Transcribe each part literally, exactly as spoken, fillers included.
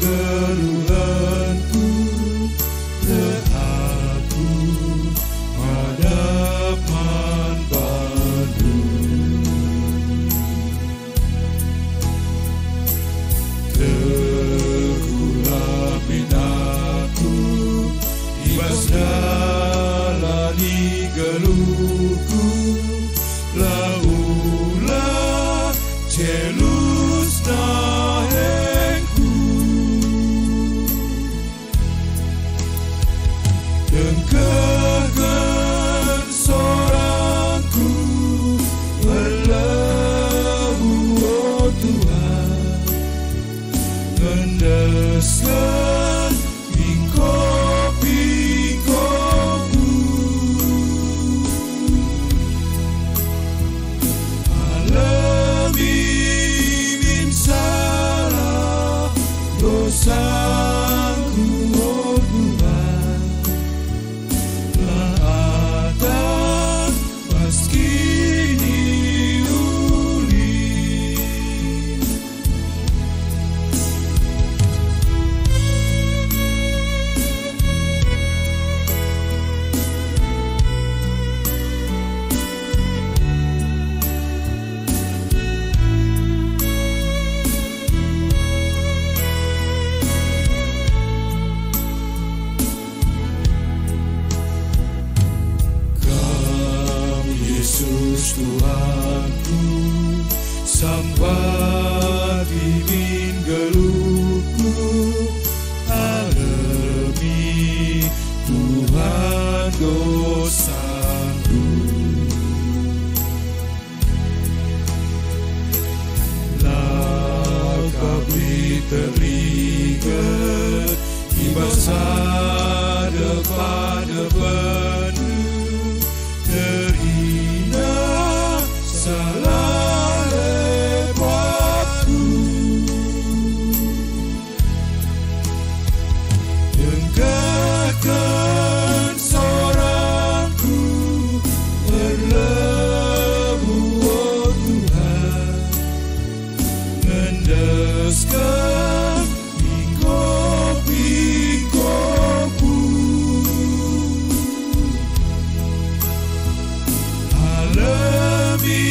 Keluhenku, tek aku madap man bandu. Tekulah min aku i bas dalan i geluhku, la ulah jelus nahengku. Dengkehken sorangku erlebuh, o Tuhan, ngendesken pingko-pingkoku. Alemi min salah dosaku, o Tuhan, la atap bas kiniulin. Kam, Yesus Tuhanku, sampati min geluhku, alemi Tuhan dosangku. La Kam lit terliget i bas adep-adepenNdu, terina salah lepakku. Dengkehken sorangku erlebuh, o Tuhan, ngendesken pingko-pingkoku. Alemi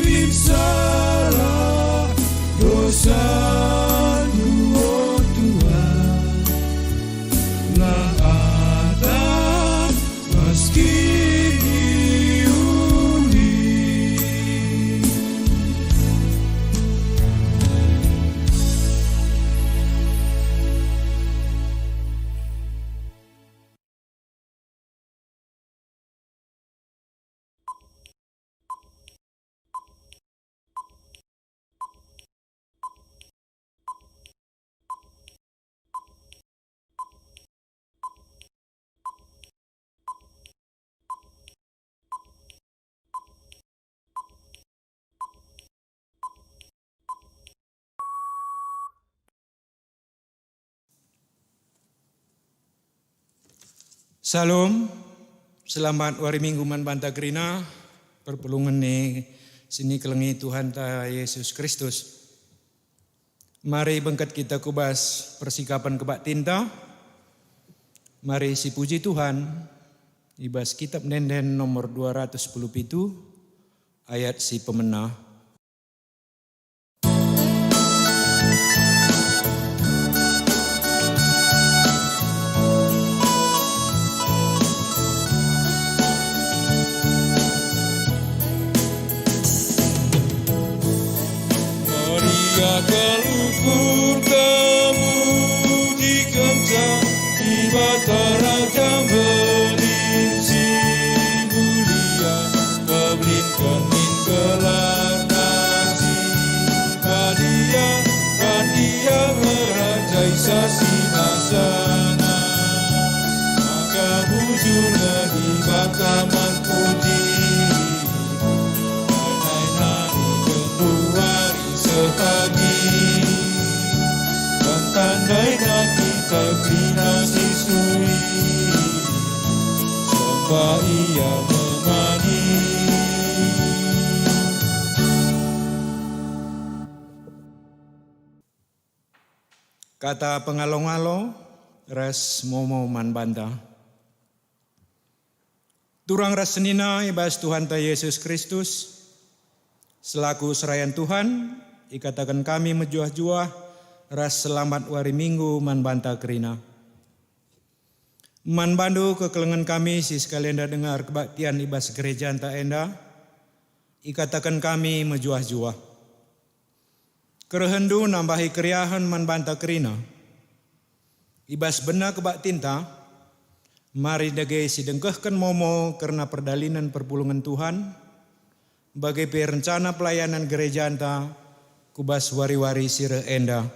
min salah dosandu, o Tuhan, la atap bas kiniulin. Salom, selamat wari Minggu man banta kerina, perpulungen ni si nikelengi Tuhanta Yesus Kristus. Mari bengket kita ku bas persikapen kebaktinta. Mari sipuji Tuhan i bas Kitab Ende-enden nomor dua ratus sepuluh pitu, ayat si pemena. Maria kaluhur kamu dikenca Dibata Raja Mbelin si Mulia, peblinken min gelarNa si Badia, ran Ia merajai sasinasana. Maka bujur nge Dibata man puji, nai-nai genduari seh pagi. Kata pengalo-ngalo ras momo man banta. Turang ras senina i bas Tuhanta Jesus Kristus, selaku serayan Tuhan, ikataken kami mejuah-juah ras selamat wari Minggu man banta kerina. Man bandu kekelengen kami si sekalenda denga erkebaktian i bas gerejanta enda, ikataken kami mejuah-juah. Kerehenndu nambahi keriahen man banta kerina. I bas bena kebaktinta, mari dage sidengkehken momo kerna perdalinen perpulungen Tuhan, bage pe rencana pelayanan gerejanta ku bas wari-wari si reh enda.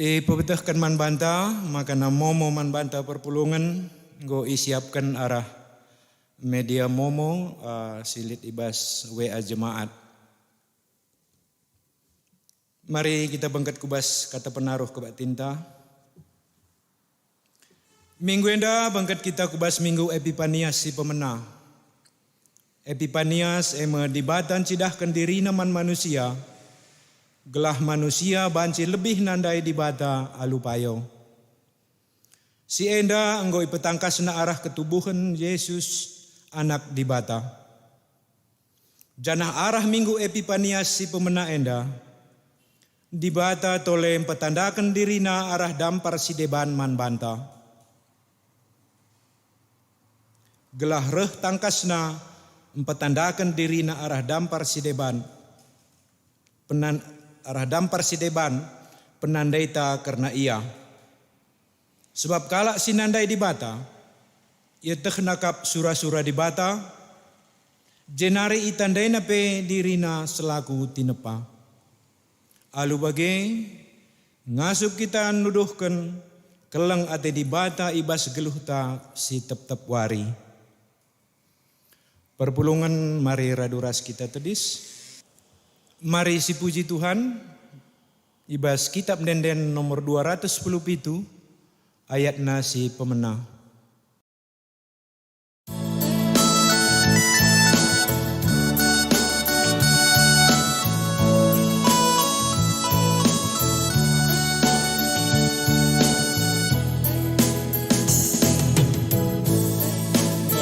Ipebetehken man banta maka momo man banta perpulungen enggo isiapken arah media momo, eh, si lit i bas W A jemaat. Mari kita bengket ku bas kata penaruh kebaktinta. Minggu enda bengket kita ku bas Minggu Epipanias si pemena. Epipanias e me Dibata ncidahken diriNa man manusia, gelah manusia banci lebih nandai Dibata alu payo. Si enda enggo ipetangkasna arah ketubuhen Jesus, Anak Dibata. Janah arah Minggu Epipanias si pemena enda, Dibata tole mpetandaken diriNa arah dampar si deban man banta. Gelah reh tangkasna mpetandaken diriNa arah dampar si deban, penan-, arah dampar si deban penandaita kerna Ia. Sebab kalak si nandai Dibata, ietehna kap sura-sura Dibata, jenari itandaina pe dirina selaku tinepa. Alu bage, ngasup kita nuduhken keleng ate Dibata i bas geluhta si tep-tep wari. Perpulungen, mari radu ras kita tedis. Mari sipuji Tuhan, i bas Kitab Ende-enden nomor dua ratus sepuluh pitu, ayatna si pemena.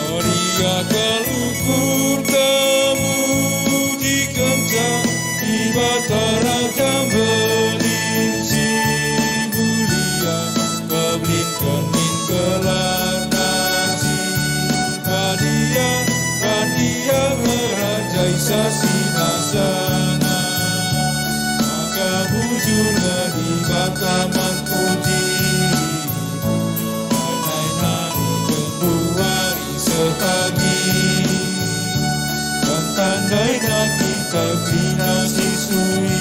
Maria kalukur temujikenca Dibata Raja Mbelin si mulia, peblinken min gelarNa si badia, kan Ia ngerajai sasinasana. Maka bujur nge Dibata man puji. Nai-nai nari genduari sehari, kan tandaina kita kerina si suri,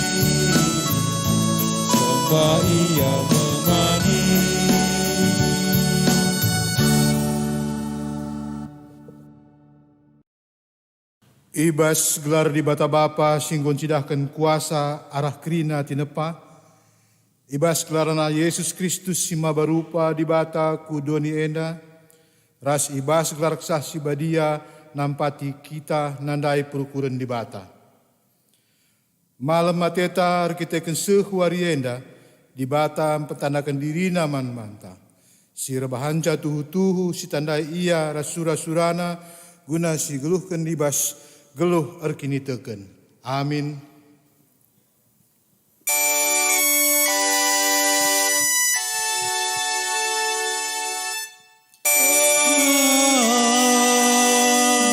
semba Ia me mani. I bas gelar Dibata Bapa si enggo ncidahken kuasa arah kerina tinepa, i bas gelarNa Jesus Kristus si maba rupa Dibata ku doni enda, ras i bas gelar Kesah Si Badia nampati kita nandai perukuren Dibata. Malem ateta erkiteken seh wari enda, Dibata mpetandaken diriNa man banta, si erbahanca tuhu-tuhu si tandai Ia ras sura-suraNa, guna si geluhken i bas geluh erkiniteken. Amin. Amin.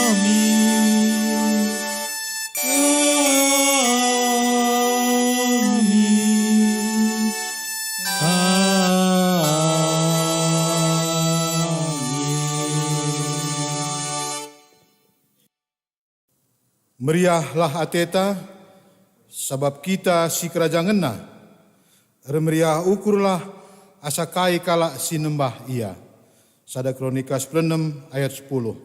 Amin. Amin. Meriahlah ateta, sabap kita sikerajangenNa. Ermeriah ukurlah, asa kai kalak si nembah Ia. Sada Kronika sepuluh enem ayat sepuluh.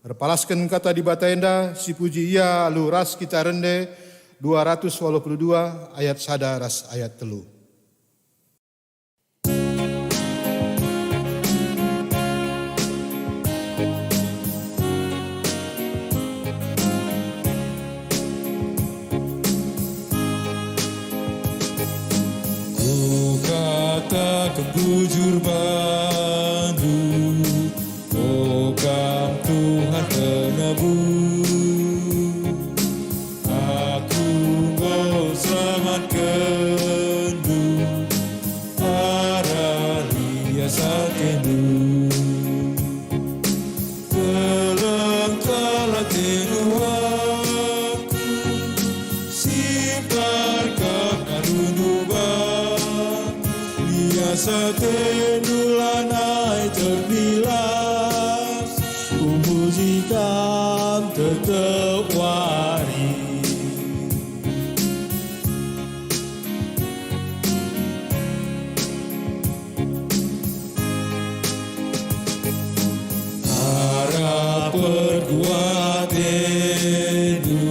Erpalasken kata Dibata enda, sipuji Ia alu ras kita rende dua ratus waluh puluh dua ayat sada ras ayat telu. Ku kata Aku bujur bandu, o Kam Tuhan penebus. Aku enggo selamatkendu, arah lias atendu. Keleng kal atendu aku, simbar kap ngarundu bangku. Lias atendu lanai terpilas, kupuji Kam tetap wari. Arah perkuatendu,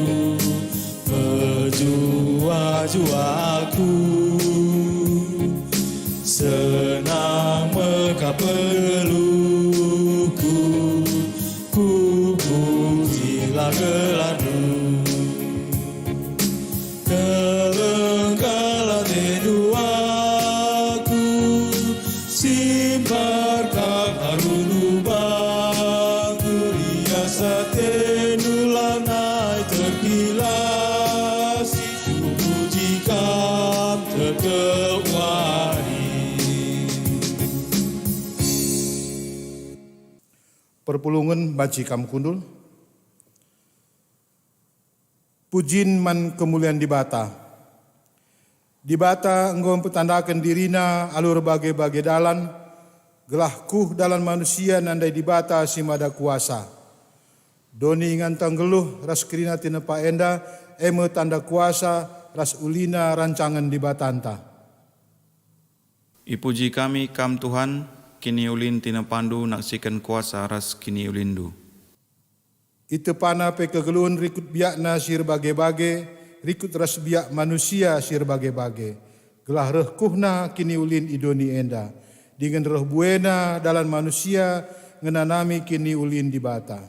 mejuah-juah aku, senang me kap geluhku, kupujilah gelarNdu. Keleng kal atendu aku, simbar kap ngarundu bangku. Lias atendu lanai terpilas, kupuji Kam tetap wari. Perpulungen banci kam kundul. Pujin man kemulian Dibata. Dibata enggo mpetandaken diriNa alu erbage-bage dalan, gelah kuh dalan manusia nandai Dibata si Mada Kuasa. Doni inganta nggeluh ras kerina tinepa enda, e me tanda kuasa ras ulina rancangen Dibatanta. Ipuji kami Kam, Tuhan, kiniulin tinepaNdu naksiken kuasa ras kiniulinNdu. ItepaNa pe kegeluhen rikut biakNa si erbage-bage, rikut ras biak manusia si erbage-bage, gelah reh kuhna kiniulin i doni enda, dingen reh buena dalan manusia ngenanami kiniulin Dibata.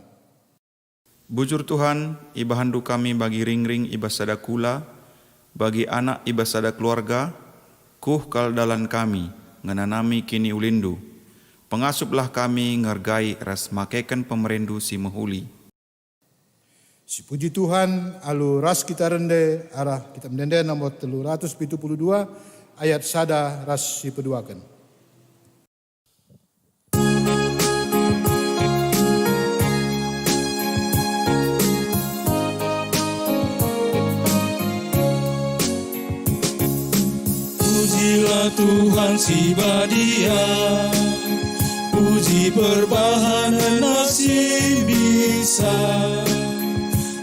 Bujur Tuhan, ibahanNdu kami bagi ringring i bas sada kula, bagi anak i bas sada keluarga, kuh kal dalan kami ngenanami kiniulinNdu. Pengasuplah kami ngergai ras makeken pemereNdu si mehuli. Sipuji Tuhan, alu ras kita rende arah Kitab Ende-enden nomor telu ratus pitu puluh dua, ayat sada ras sipeduaken. Pujilah Tuhan si badia, puji perbahanenNa si bisa.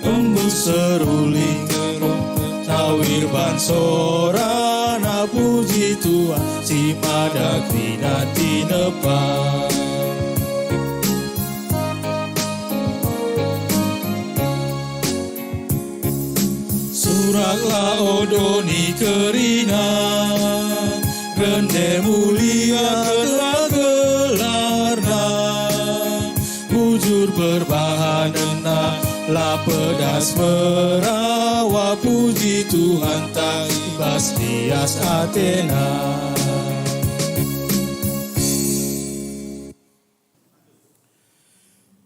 Embus seruling terompet, tawir ban sorana, puji Tuhan si Mada kerina tinepa. Suraklah o doni kerina, rende muliakenlah gelarNa. Bujur perbahanenNa, la pedas merawa, puji Tuhanta i bas lias ateNa.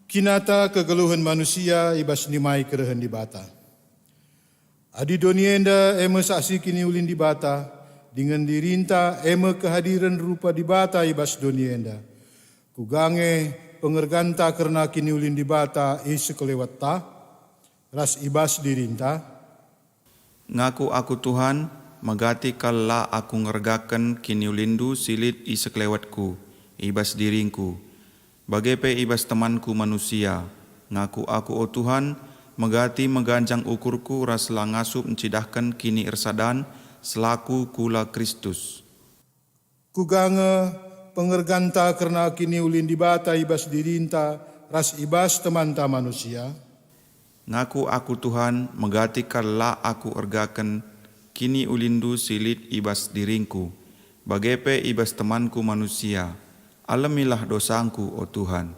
Kinata kegeluhen manusia i bas nimai kerehen Dibata. Adi doni enda e me saksi kiniulin Dibata, dingen dirinta e me kehadiren rupa Dibata i bas doni enda, kuga nge pengerganta kerna kiniulin Dibata i sekelewetta ras i bas dirinta? Ngaku aku, Tuhan, megati kal la aku ngergaken kiniulinNdu si lit i sekelewetku, i bas diringku, bage pe i bas temanku manusia. Ngaku aku, o Tuhan, megati meganjang ukurku ras la ngasup ncidahken kiniersadan selaku kula Kristus. Kuga nge pengerganta kerna kiniulin Dibata i bas dirinta ras i bas temanta manusia? Ngaku aku, Tuhan, megati kal la aku ergaken kiniulinNdu si lit i bas diringku, bage pe i bas temanku manusia. Alemilah dosangku, o Tuhan.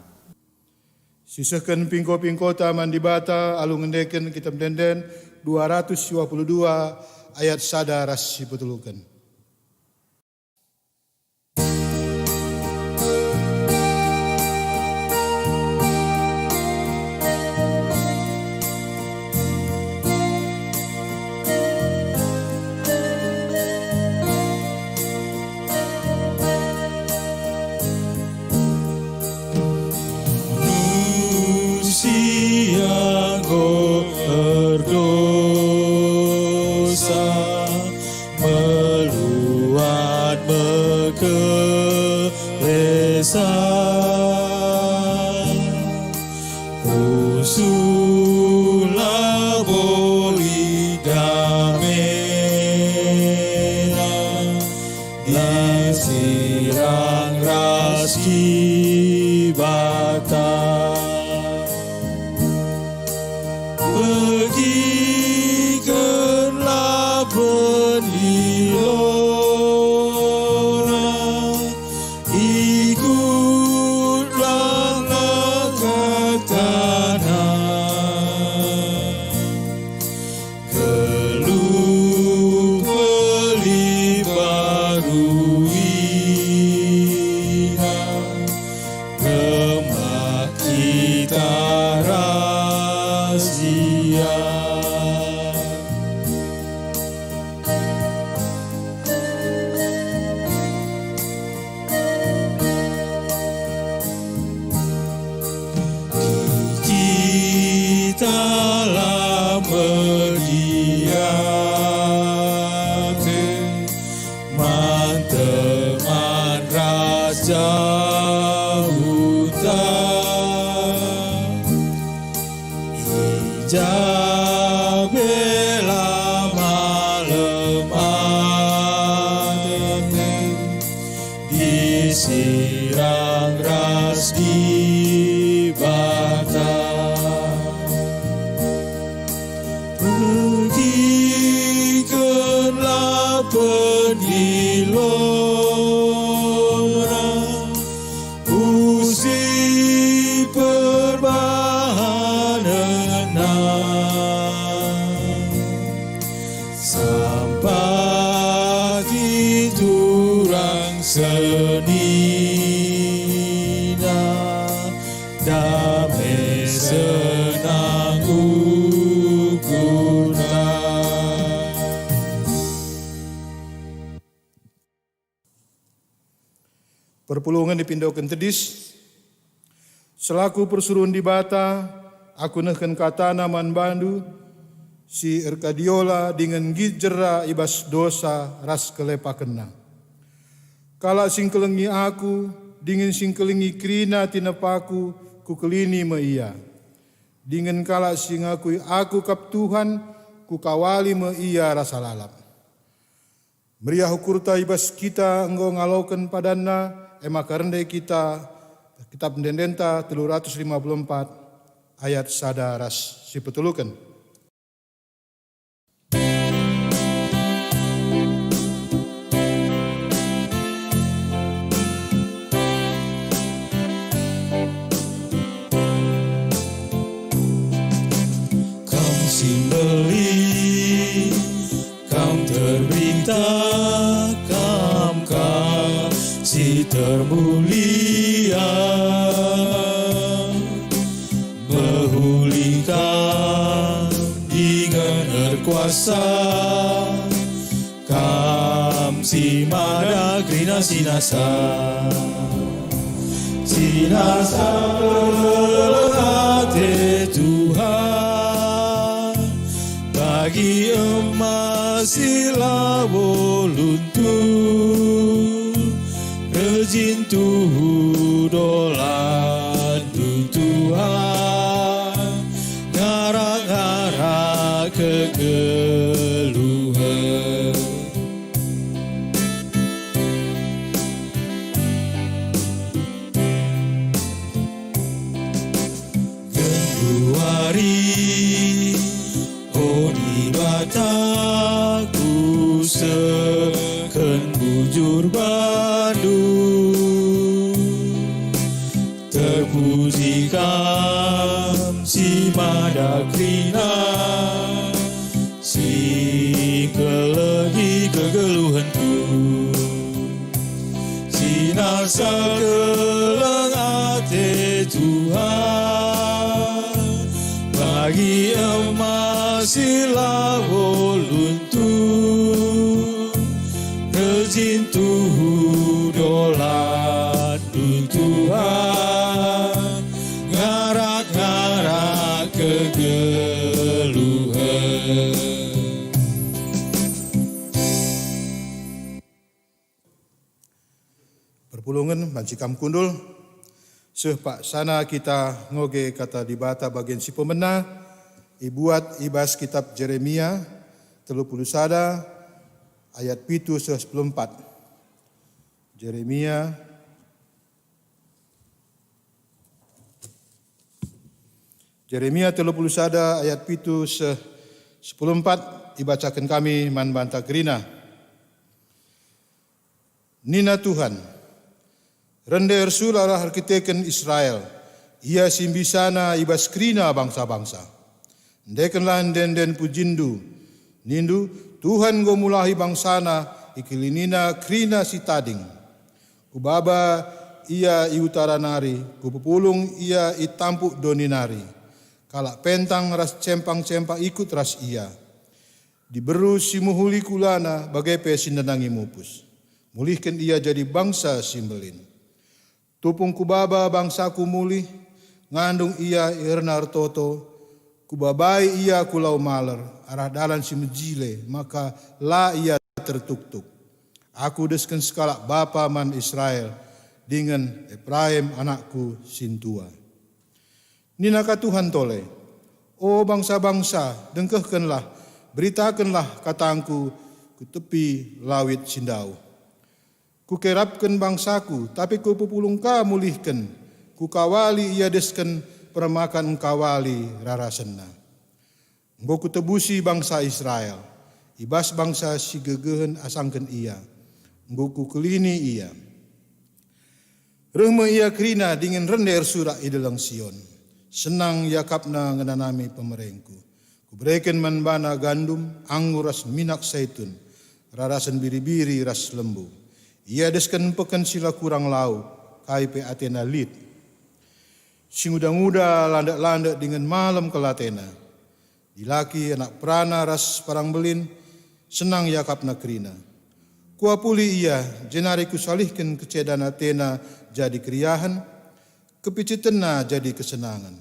Sisehken pingko-pingkota man Dibata alu ngendeken Kitab Ende-enden dua ratus dua puluh dua ayat sada ras sipeteluken. Meluat mekelesa, usuhlah boli damena, disirang ras Dibata. Begikenlah pendilona, ikutlah langkah tanah. Geluh melimpah ruina, gemak kita ras ia. Kita la megiate man teman ras jauhta. I ja pe la malem ate, disirang ras Dibata. Begikenlah pendilona, pusuh perbahanenna, sampati turang senina, dame senang ukurna. Perpulungen ipindoken tedis. Selaku persuruhen Dibata, aku nehken katana man bandu, si erkadiola dingen nggit jera i bas dosa ras kelepakenna. Kalak si ngkelengi aku, dingen si ngkelengi kerina tinepaku, kukelini me ia. Dingen kalak si ngakui aku kap Tuhan, kukawali me ia rasa lalap. Meriah ukurta i bas kita enggo ngaloken padanna, e maka rende kita, Kitab Ende-endenta telu ratus lima puluh empat ayat sada ras si peteluken. Kam si mbelin, Kam terberita, Kam ka si termulia. Mehuli Kam dingen erkuasa, Kam si mada kerina si nasa. Si nasa keleng ate Tuhan, bagi emas si labo luntur, rejin tuhu dolandu Tuhan, ngarak-ngarak kegeluhen. Genduari, o Dibata, kusehken bujur bandu. Terpuji Kam si mada kerina, si ngkelegi kegeluhenku. Si nasa keleng ate Tuhan, bagi emas si labo luntur, rejin tuhu dolan Tuhan, ngarak-ngarak kegeluhen. Pulungen banci kam kundul, seh paksana kita ngoge Kata Dibata bagen si pemena, ibuat i bas kitab Jeremia telu puluh sada ayat pitu seh sepuluh empat. Jeremia, Jeremia telu puluh sada ayat pitu seh sepuluh empat ibacaken kami man banta kerina. Nina Tuhan, "Rende ersuralah erkiteken Israel, ia si mbisana i bas kerina bangsa-bangsa. Endekenlah ende-enden pujinndu, nindu, 'Tuhan enggo mulahi bangsana, ikilinina kerina si tading.' Kubaba ia i utara nari, kupepulung ia i tampuk doni nari. Kalak pentang ras cempang-cempang ikut ras ia. Diberu si mehuli kulana, bage pe si ndenangi mupus. Mulihken ia jadi bangsa si mbelin. Tupung kubaba bangsaku mulih, ngandung ia i erna ertoto, kubabai ia ku lau maler, arah dalan si mejile, maka la ia tertuktuk. Aku desken sekalak bapa man Israel, dingen Epraim anakku sintua." Nina ka Tuhan tole, "O bangsa-bangsa, dengkehkenlah, beritakenlah katangku ku tepi lawit si ndauh. Kukerapken bangsaku, tapi kupepulung ka mulihken, kukawali ia desken permakan engkawali rarasenna. Enggo kutebusi bangsa Israel, i bas bangsa si gegehen asangken ia, enggo kukelini ia. Reh me ia kerina dingen rende ersurak i deleng Sion. Senang iakapna ngenanami pemerengku. Kubereken man bana gandum, anggur ras minak saitun, rarasen biri-biri ras lembu. Ia desken empeken si la kurang lau, kai pe atena lit. Singuda-nguda, landek-landek dingen malem kal atena. Dilaki, anak perana ras parang mbelin, senang iakapna kerina. Kuapuli ia, jenari kusalihken kecedan atena jadi keriahen, kepicitenna jadi kesenangen.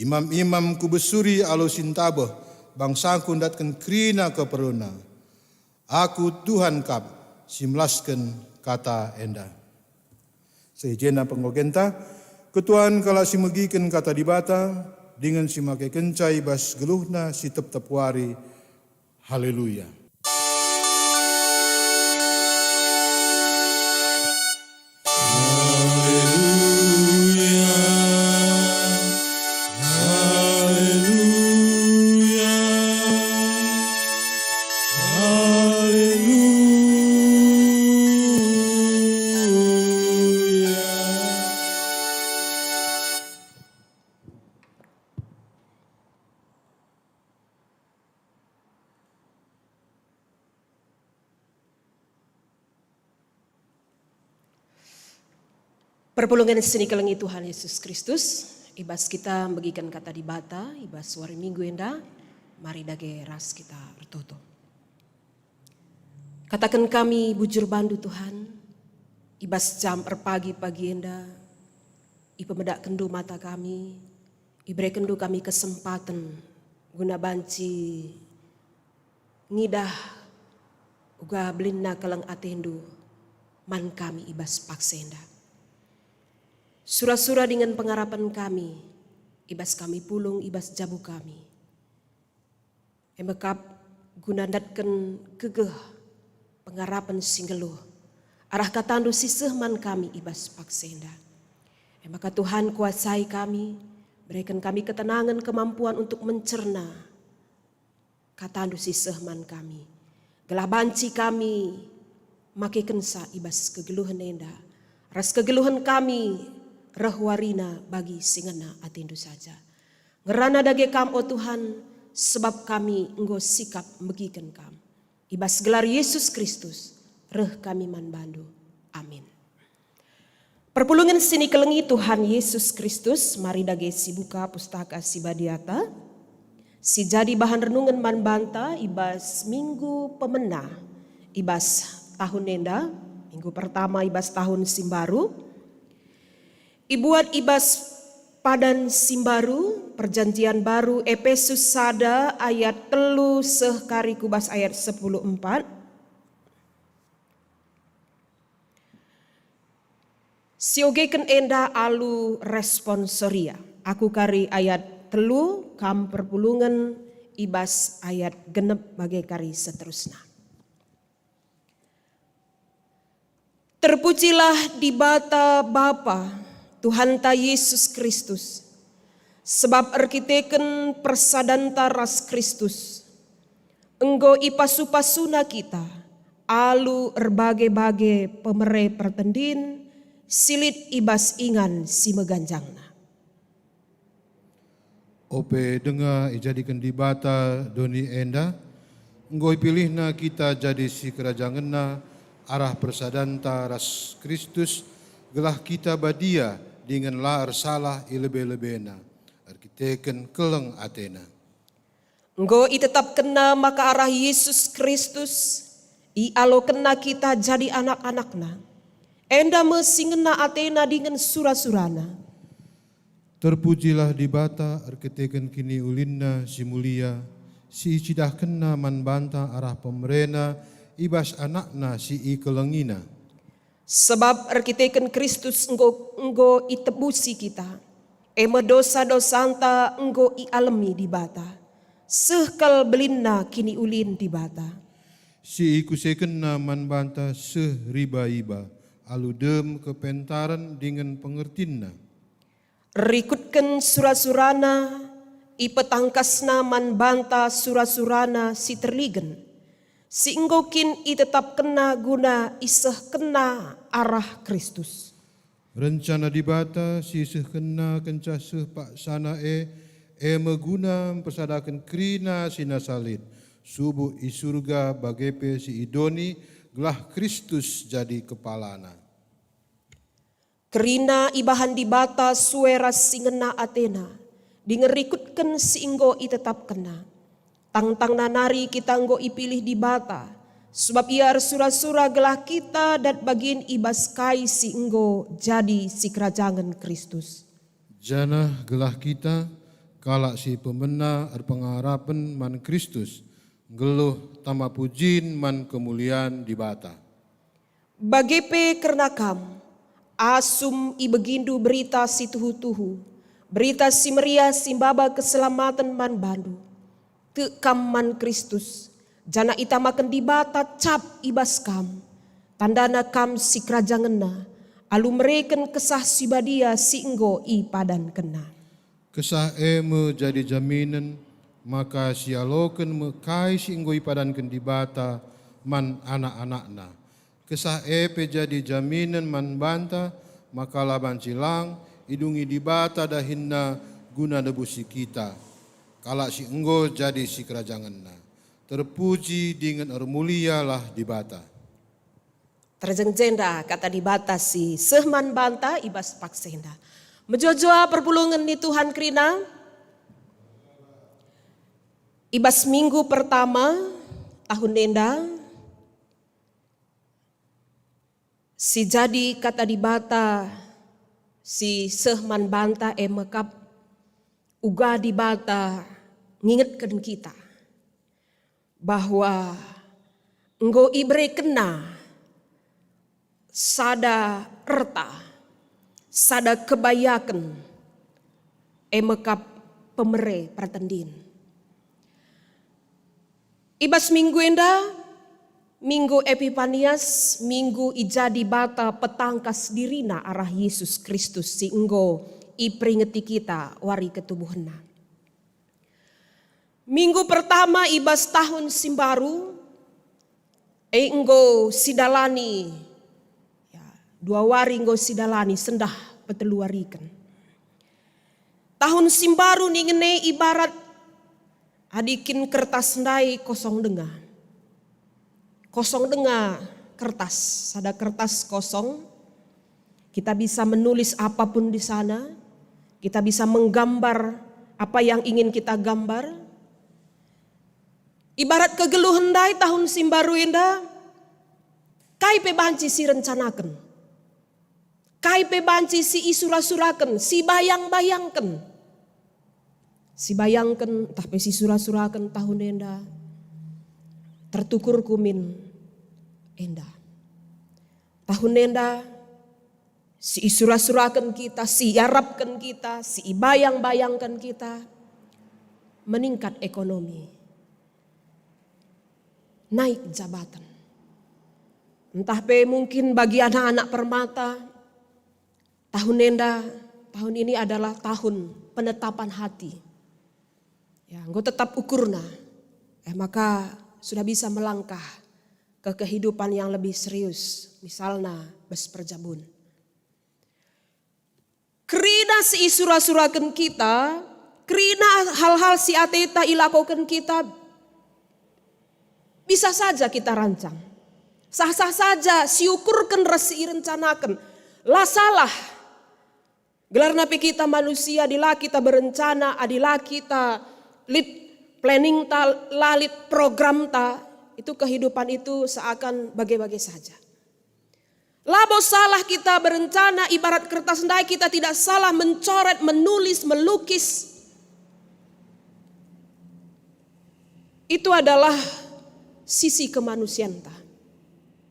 Imam-imam kubesuri alu si ntabeh, bangsaku ndatken kerina keperluna. Aku Tuhan kap si melasken kata enda." Seh i jenda pengogenta, ketuan kalak si megiken Kata Dibata, dingen si makekenca i bas geluhna si tep-tep wari. Haleluya. Haleluya, haleluya, haleluya. Perpulungen si nikelengi Tuhan Yesus Kristus, i bas kita megiken Kata Dibata, i bas wari Minggu enda, mari dage ras kita ertoto. Kataken kami bujur bandu, Tuhan, i bas jam erpagi-pagi enda, ipemedakkenNdu mata kami, iberekenNdu kami kesempaten guna banci ngidah uga belinna keleng ateNdu man kami i bas paksa enda. Sura-sura dingen pengarapen kami i bas kami pulung i bas jabu kami. E me kap guna ndatken gegeh pengarapen si nggeluh arah KataNdu si seh man kami i bas paksa enda. E maka Tuhan, kuasai kami, bereken kami ketenangen, kemampuan untuk mencerna KataNdu si seh man kami, gelah banci kami makekenca i bas kegeluhen enda, ras kegeluhen kami reh warina bagi si ngena ateNdu saja. Ngerana dage Kam, o Tuhan, sebab kami enggo sikap megiken Kam. I bas gelar Yesus Kristus, reh kami man bandu. Amin. Perpulungen si nikelengi Tuhan Yesus Kristus, mari dage sibuka Pustaka Si Badiata, si jadi bahan renungen man banta i bas Minggu Pemena, i bas tahun enda, minggu pertama i bas tahun si mbaru. Ibuat i bas Padan si Mbaru, Perjanjian Baru, Epesus sada ayat telu seh kari ku bas ayat sepuluh empat. Siogeken enda alu responsoria. Aku kari ayat telu, kam perpulungen i bas ayat genep bage kari seterusna. Terpujilah Dibata Bapa Tuhanta Yesus Kristus, sebab erkiteken persadanta ras Kristus, enggo ipasu-pasuna kita alu erbage-bage pemere pertendin si lit i bas ingan si meganjangna. Ope denga ijadiken Dibata doni enda, enggo ipilihNa kita jadi sikerajangenNa arah persadanta ras Kristus, gelah kita badia dingen la ersalah i lebe-lebeNa, erkiteken keleng ateNa. Enggo itetapkenNa maka arah Yesus Kristus ialokenNa kita jadi anak-anakNa. Enda me si ngena ateNa dingen sura-suraNa. Terpujilah Dibata erkiteken kiniulinNa si mulia, si icidahkenNa man banta arah pemereNa i bas AnakNa si ikelengiNa. Sebab erkiteken Kristus enggo, enggo itebusi kita, e me dosa-dosanta enggo ialemi Dibata, seh kal belinna kiniulin Dibata. Si ikusekenNa man banta seh riba-iba, alu dem kepentaren dingen pengertinNa. Rikutken sura-suraNa, ipetangkasNa man banta sura-suraNa si terligen, si enggo kin itetapkenNa guna isehkenNa arah Kristus. Rencana Dibata si isehkenNa kenca seh paksana e, e me guna mpersadaken kerina si nasa lit, subuk i Surga bage pe si i doni, gelah Kristus jadi kepalana. Kerina ibahan Dibata sue ras si ngena ateNa, dingen rikutken si enggo itetapkenNa. Tangtangna nari kita enggo ipilih Dibata, sebab Ia ersura-sura gelah kita dat bagin i bas kai si enggo jadi sikerajangen Kristus. Janah gelah kita, kalak si pemena erpengarapen man Kristus, nggeluh tama pujin man kemulian Dibata. Bage pe kerna kam, asum ibegindu berita si tuhu-tuhu, Berita Si Meriah si maba keselamaten man bandu. Tek kam man Kristus, janah itamaken Dibata cap i bas kam. Tandana kam sikerajangenNa, alu mereken Kesah Si Badia si enggo ipadankenNa. Kesah e me jadi jaminen maka sialoken me kai si enggo ipadanken Dibata man anak-anakNa. Kesah e pe jadi jaminen man banta maka la banci lang idungi Dibata dahinNa guna nebusi kita, kalak si enggo jadi sikerajangenNa. Terpuji dingen ermulialah Dibata. Terjeng jenda kata Dibata si seh man banta i bas paksa enda. Mejuah-juah perpulungen ni Tuhan kerina. I bas minggu pertama tahun enda, si jadi kata Dibata si seh man banta e me kap uga Dibata ngingetken kita bahwa enggo iberekenNa sada erta, sada kebayaken, e me kap pemere pertendin. I bas minggu enda, Minggu Epipanias, minggu i ja Dibata petangkas diriNa arah Yesus Kristus si enggo iperingeti kita wari ketubuhenNa. Minggu pertama i bas tahun si mbaru, e enggo sidalani, ya, dua wari enggo sidalani sendah peteluwariken. Tahun si mbaru ningen e ibarat adi kin kertas ndai kosong denga. Kosong denga kertas, sada kertas kosong. Kita bisa menulis apapun di sana. Kita bisa menggambar apa yang ingin kita gambar. Ibarat kegeluhen ndai tahun si mbaru enda, kai pe banci si rencanaken. Kai pe banci si isura-suraken, si bayang-bayangken. Si bayangken, ntah pe si sura-suraken tahun enda, tertukur ku min enda. Tahun enda, si isura-suraken kita, si iarapken kita, si ibayang-bayangken kita, meningkat ekonomi, naik jabatan. Ntah pe mungkin bagi anak-anak permata, tahun enda, tahun ini adalah tahun penetapan hati. Ya, enggo tetap ukurna, eh, maka sudah bisa melangkah ke kehidupan yang lebih serius, misalna bas perjabun. Kerina si isura-suraken kita, kerina hal-hal si ateta ilakoken kita, bisa saja kita rancang. Sah-sah saja si ukurken ras si irencanaken. La salah. Gelarna pe kita manusia, adi la kita berencana, adi la kita lit planning ta, la lit program ta, itu kehidupan itu seakan bage-bage saja. Labo salah kita berencana, ibarat kertas ndai kita tidak salah mencoret, menulis, melukis. Itu adalah sisi kemanusianta.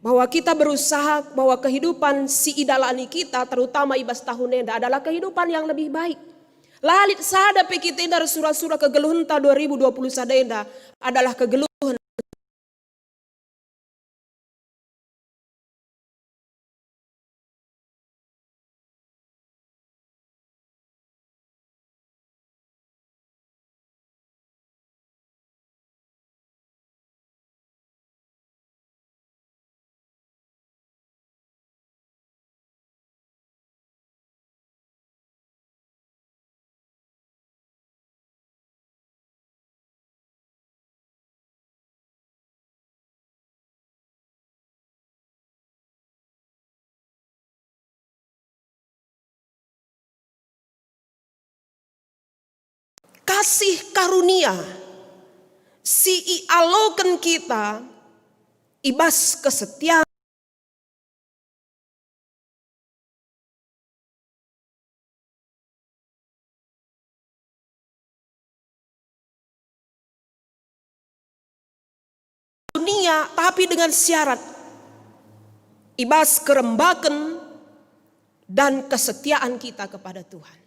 Bahwa kita berusaha, bahwa kehidupan si idalani kita, terutama i bas tahun enda, adalah kehidupan yang lebih baik. La lit sada pe kita enda ersura-sura kegeluhenta dua ribu dua puluh sada enda adalah kegeluhen kasih karunia si ialoken kita i bas kesetian. Dunia, tapi dengan syarat, i bas kerembaken dan kesetiaan kita kepada Tuhan.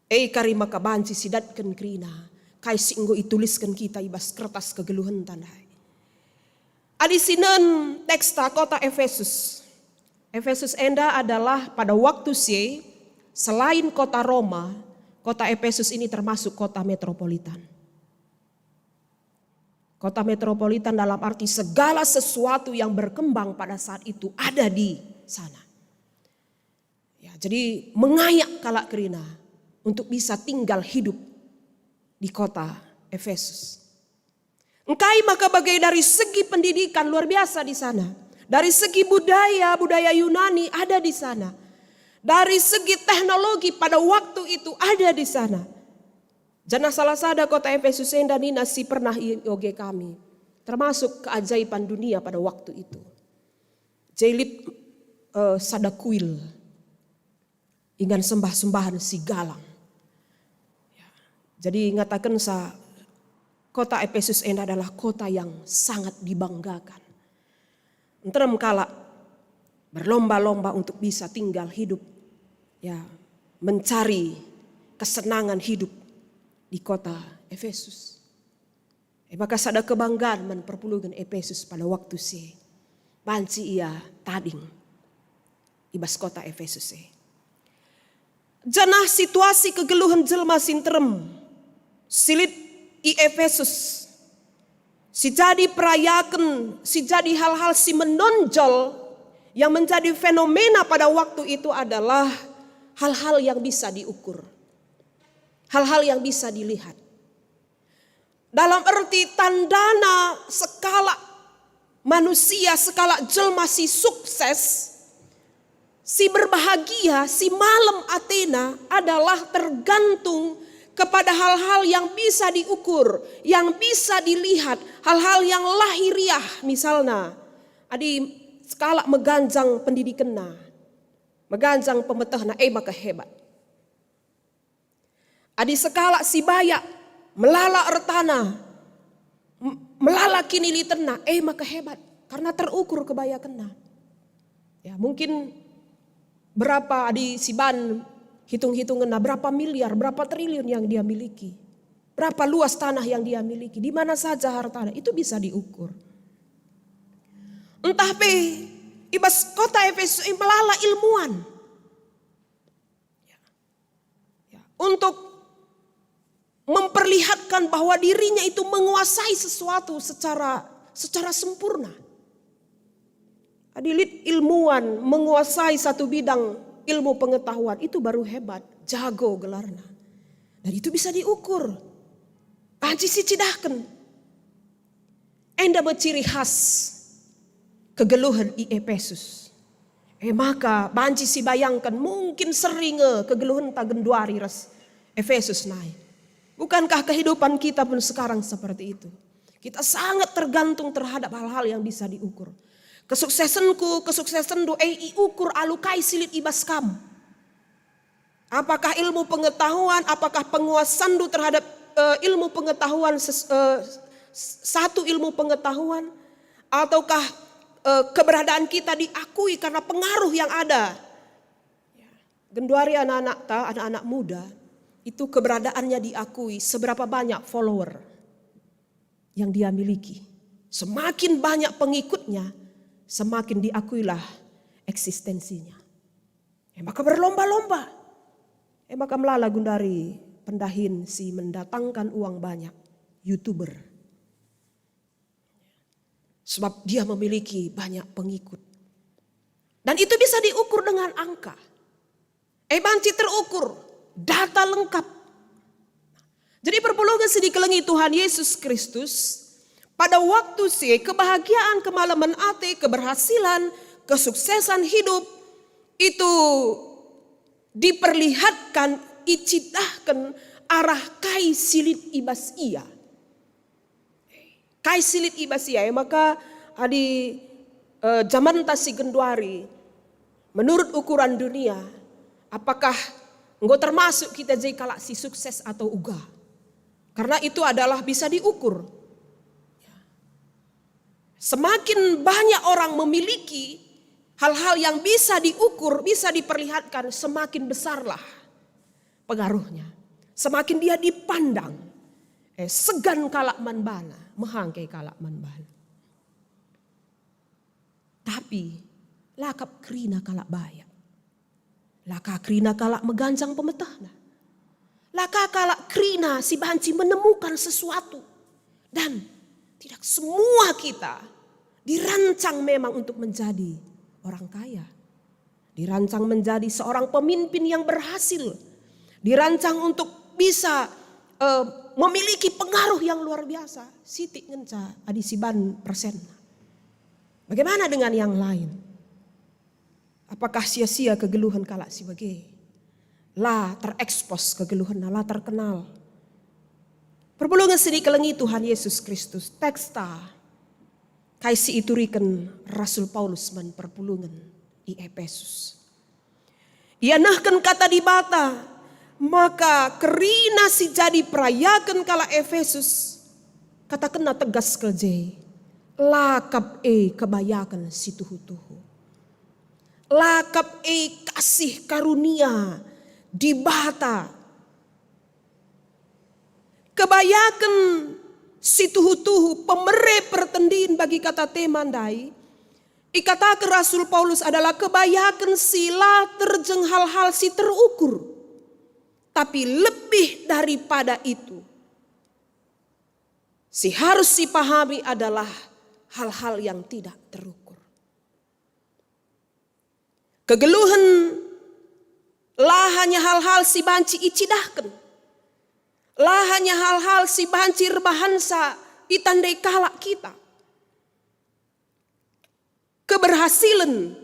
E kari maka banci sidatken kerina kai si enggo itulisken kita i bas kertas kegeluhenta ndai. Adi sinen teksta kota Efesus. Efesus enda adalah pada waktu si e, selain kota Roma, kota Efesus ini termasuk kota metropolitan. Kota metropolitan dalam arti segala sesuatu yang berkembang pada saat itu ada di sana. Ya, jadi mengayak kalak kerina untuk bisa tinggal hidup di kota Efesus. Engkai maka bage dari segi pendidikan luar biasa di sana. Dari segi budaya, budaya Yunani ada di sana. Dari segi teknologi pada waktu itu ada di sana. Janah salah sada kota Efesus enda nina si pernah ioge kami, termasuk keajaiban dunia pada waktu itu. Jelit, eh, sada kuil ingan sembah-sembahan si galang. Ya. Jadi ngatakensa kota Efesus enda adalah kota yang sangat dibanggakan. Nterem kalak berlomba-lomba untuk bisa tinggal hidup, ya, mencari kesenangan hidup di kota Efesus. E maka sada kebanggaan man perpulungen Efesus pada waktu si e. Banci ia tading i bas kota Efesus e. Janah situasi kegeluhen jelma si nterem si lit i Efesus, si jadi perayaken, si jadi hal-hal si menonjol yang menjadi fenomena pada waktu itu adalah hal-hal yang bisa diukur, hal-hal yang bisa dilihat. Dalam erti tandana sekalak manusia, sekalak jelma si sukses, si berbahagia, si malem atena adalah tergantung kepada hal-hal yang bisa diukur, yang bisa dilihat, hal-hal yang lahiriah misalna. Adi sekalak meganjang pendidikenna, meganjang pemetehna, e maka hebat. Adi sekalak si bayak, melala ertana, m-, melala kinilitenna, e maka hebat, karena terukur kebayakenna. Ya, mungkin Berapa adi siban hitung-hitungenna, berapa miliar, berapa triliun yang dia miliki. Berapa luas tanah yang dia miliki, di mana saja hartana, itu bisa diukur. Ntah pe i bas kota Efesus e melala ilmuwan. Ya, untuk memperlihatkan bahwa dirinya itu menguasai sesuatu secara secara sempurna. Adi lit ilmuwan menguasai satu bidang ilmu pengetahuan, itu baru hebat, jago gelarna. Dan itu bisa diukur. Banci sicidahken. Enda me ciri khas kegeluhen i Epesus. E maka banci sibayangken, mungkin seri nge kegeluhenta genduari ras Epesus nai. Bukankah kehidupan kita pun sekarang seperti itu? Kita sangat tergantung terhadap hal-hal yang bisa diukur. Kesuksesenku, kesuksesenndu, e iukur alu kai si lit i bas kam. Apakah ilmu pengetahuan, apakah penguasanndu terhadap, eh, ilmu pengetahuan ses- eh, s- satu ilmu pengetahuan, ataukah, eh, keberadaan kita diakui karena pengaruh yang ada? Ya. Genduari anak-anakta, anak-anak muda, itu keberadaannya diakui seberapa banyak follower yang dia miliki. Semakin banyak pengikutnya, semakin diakuilah eksistensinya. E maka berlomba-lomba. E maka melala genduari pendahin si mendatangkan uang banyak, YouTuber. Sebab dia memiliki banyak pengikut. Dan itu bisa diukur dengan angka. E banci terukur, data lengkap. Jadi perpulungen si dikelengi Tuhan Yesus Kristus, pada waktu si kebahagiaan, kemalemen ate, keberhasilan, kesuksesan hidup itu diperlihatkan, icidahken arah kai si lit i bas ia. Kai si lit i bas ia, e maka adi, eh, jamanta si genduari, menurut ukuran dunia, apakah enggo termasuk kita jadi kalak si sukses atau uga? Karena itu adalah bisa diukur. Semakin banyak orang memiliki hal-hal yang bisa diukur, bisa diperlihatkan, semakin besarlah pengaruhnya. Semakin dia dipandang, eh, segan kalak man bana, mehangke kalak man bana. Tapi la kap kerina kalak bayak. La ka kerina kalak meganjang pemetehna. La ka kalak kerina si banci menemukan sesuatu. Dan tidak semua kita dirancang memang untuk menjadi orang kaya. Dirancang menjadi seorang pemimpin yang berhasil. Dirancang untuk bisa, eh, memiliki pengaruh yang luar biasa. Sitik ngenca adi siban persenna. Bagaimana dengan yang lain? Apakah sia-sia kegeluhen kalak si bage? La terekspos kegeluhenna, la terkenal. Perpulungen si dikelengi Tuhan Yesus Kristus, teksta kai si ituriken Rasul Paulus man perpulungen i Epesus. Ia nehken kata Dibata, maka kerina si jadi perayaken kalak Epesus, katakenna tegas kal je, la kap e kebayaken si tuhu-tuhu. La kap e kasih karunia Dibata. Kebayaken si tuhu-tuhu, pemere pertendin bagi kata tema ndai, ikataken Rasul Paulus adalah kebayaken si la terjeng hal-hal si terukur. Tapi lebih daripada itu, si harus sipahami adalah hal-hal yang tidak terukur. Kegeluhen la hanya hal-hal si banci icidahken, la hanya hal-hal si banci erbahansa itandai kalak kita. Keberhasilen,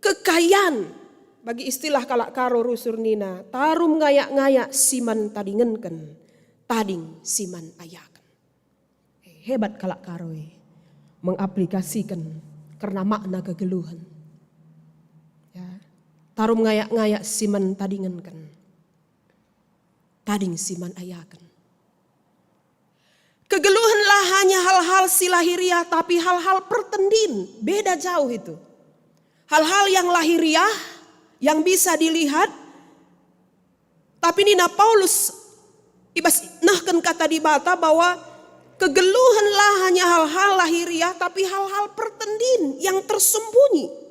kekayan, bagi istilah kalak Karo rusur nina, tarum ngayak-ngayak si man tadingenken, tading si man ayaken. Hebat kalak Karo e mengaplikasiken kerna makna kegeluhen. Ya. Tarum ngayak-ngayak si man tadingenken, tading si man ayaken. Kegeluhen la hanya hal-hal si lahiriah, tapi hal-hal pertendin. Beda jauh itu. Hal-hal yang lahiriah yang bisa dilihat. Tapi nina Paulus, ibas nehken kata Dibata bahwa kegeluhen la hanya hal-hal lahiriah, tapi hal-hal pertendin yang tersembunyi.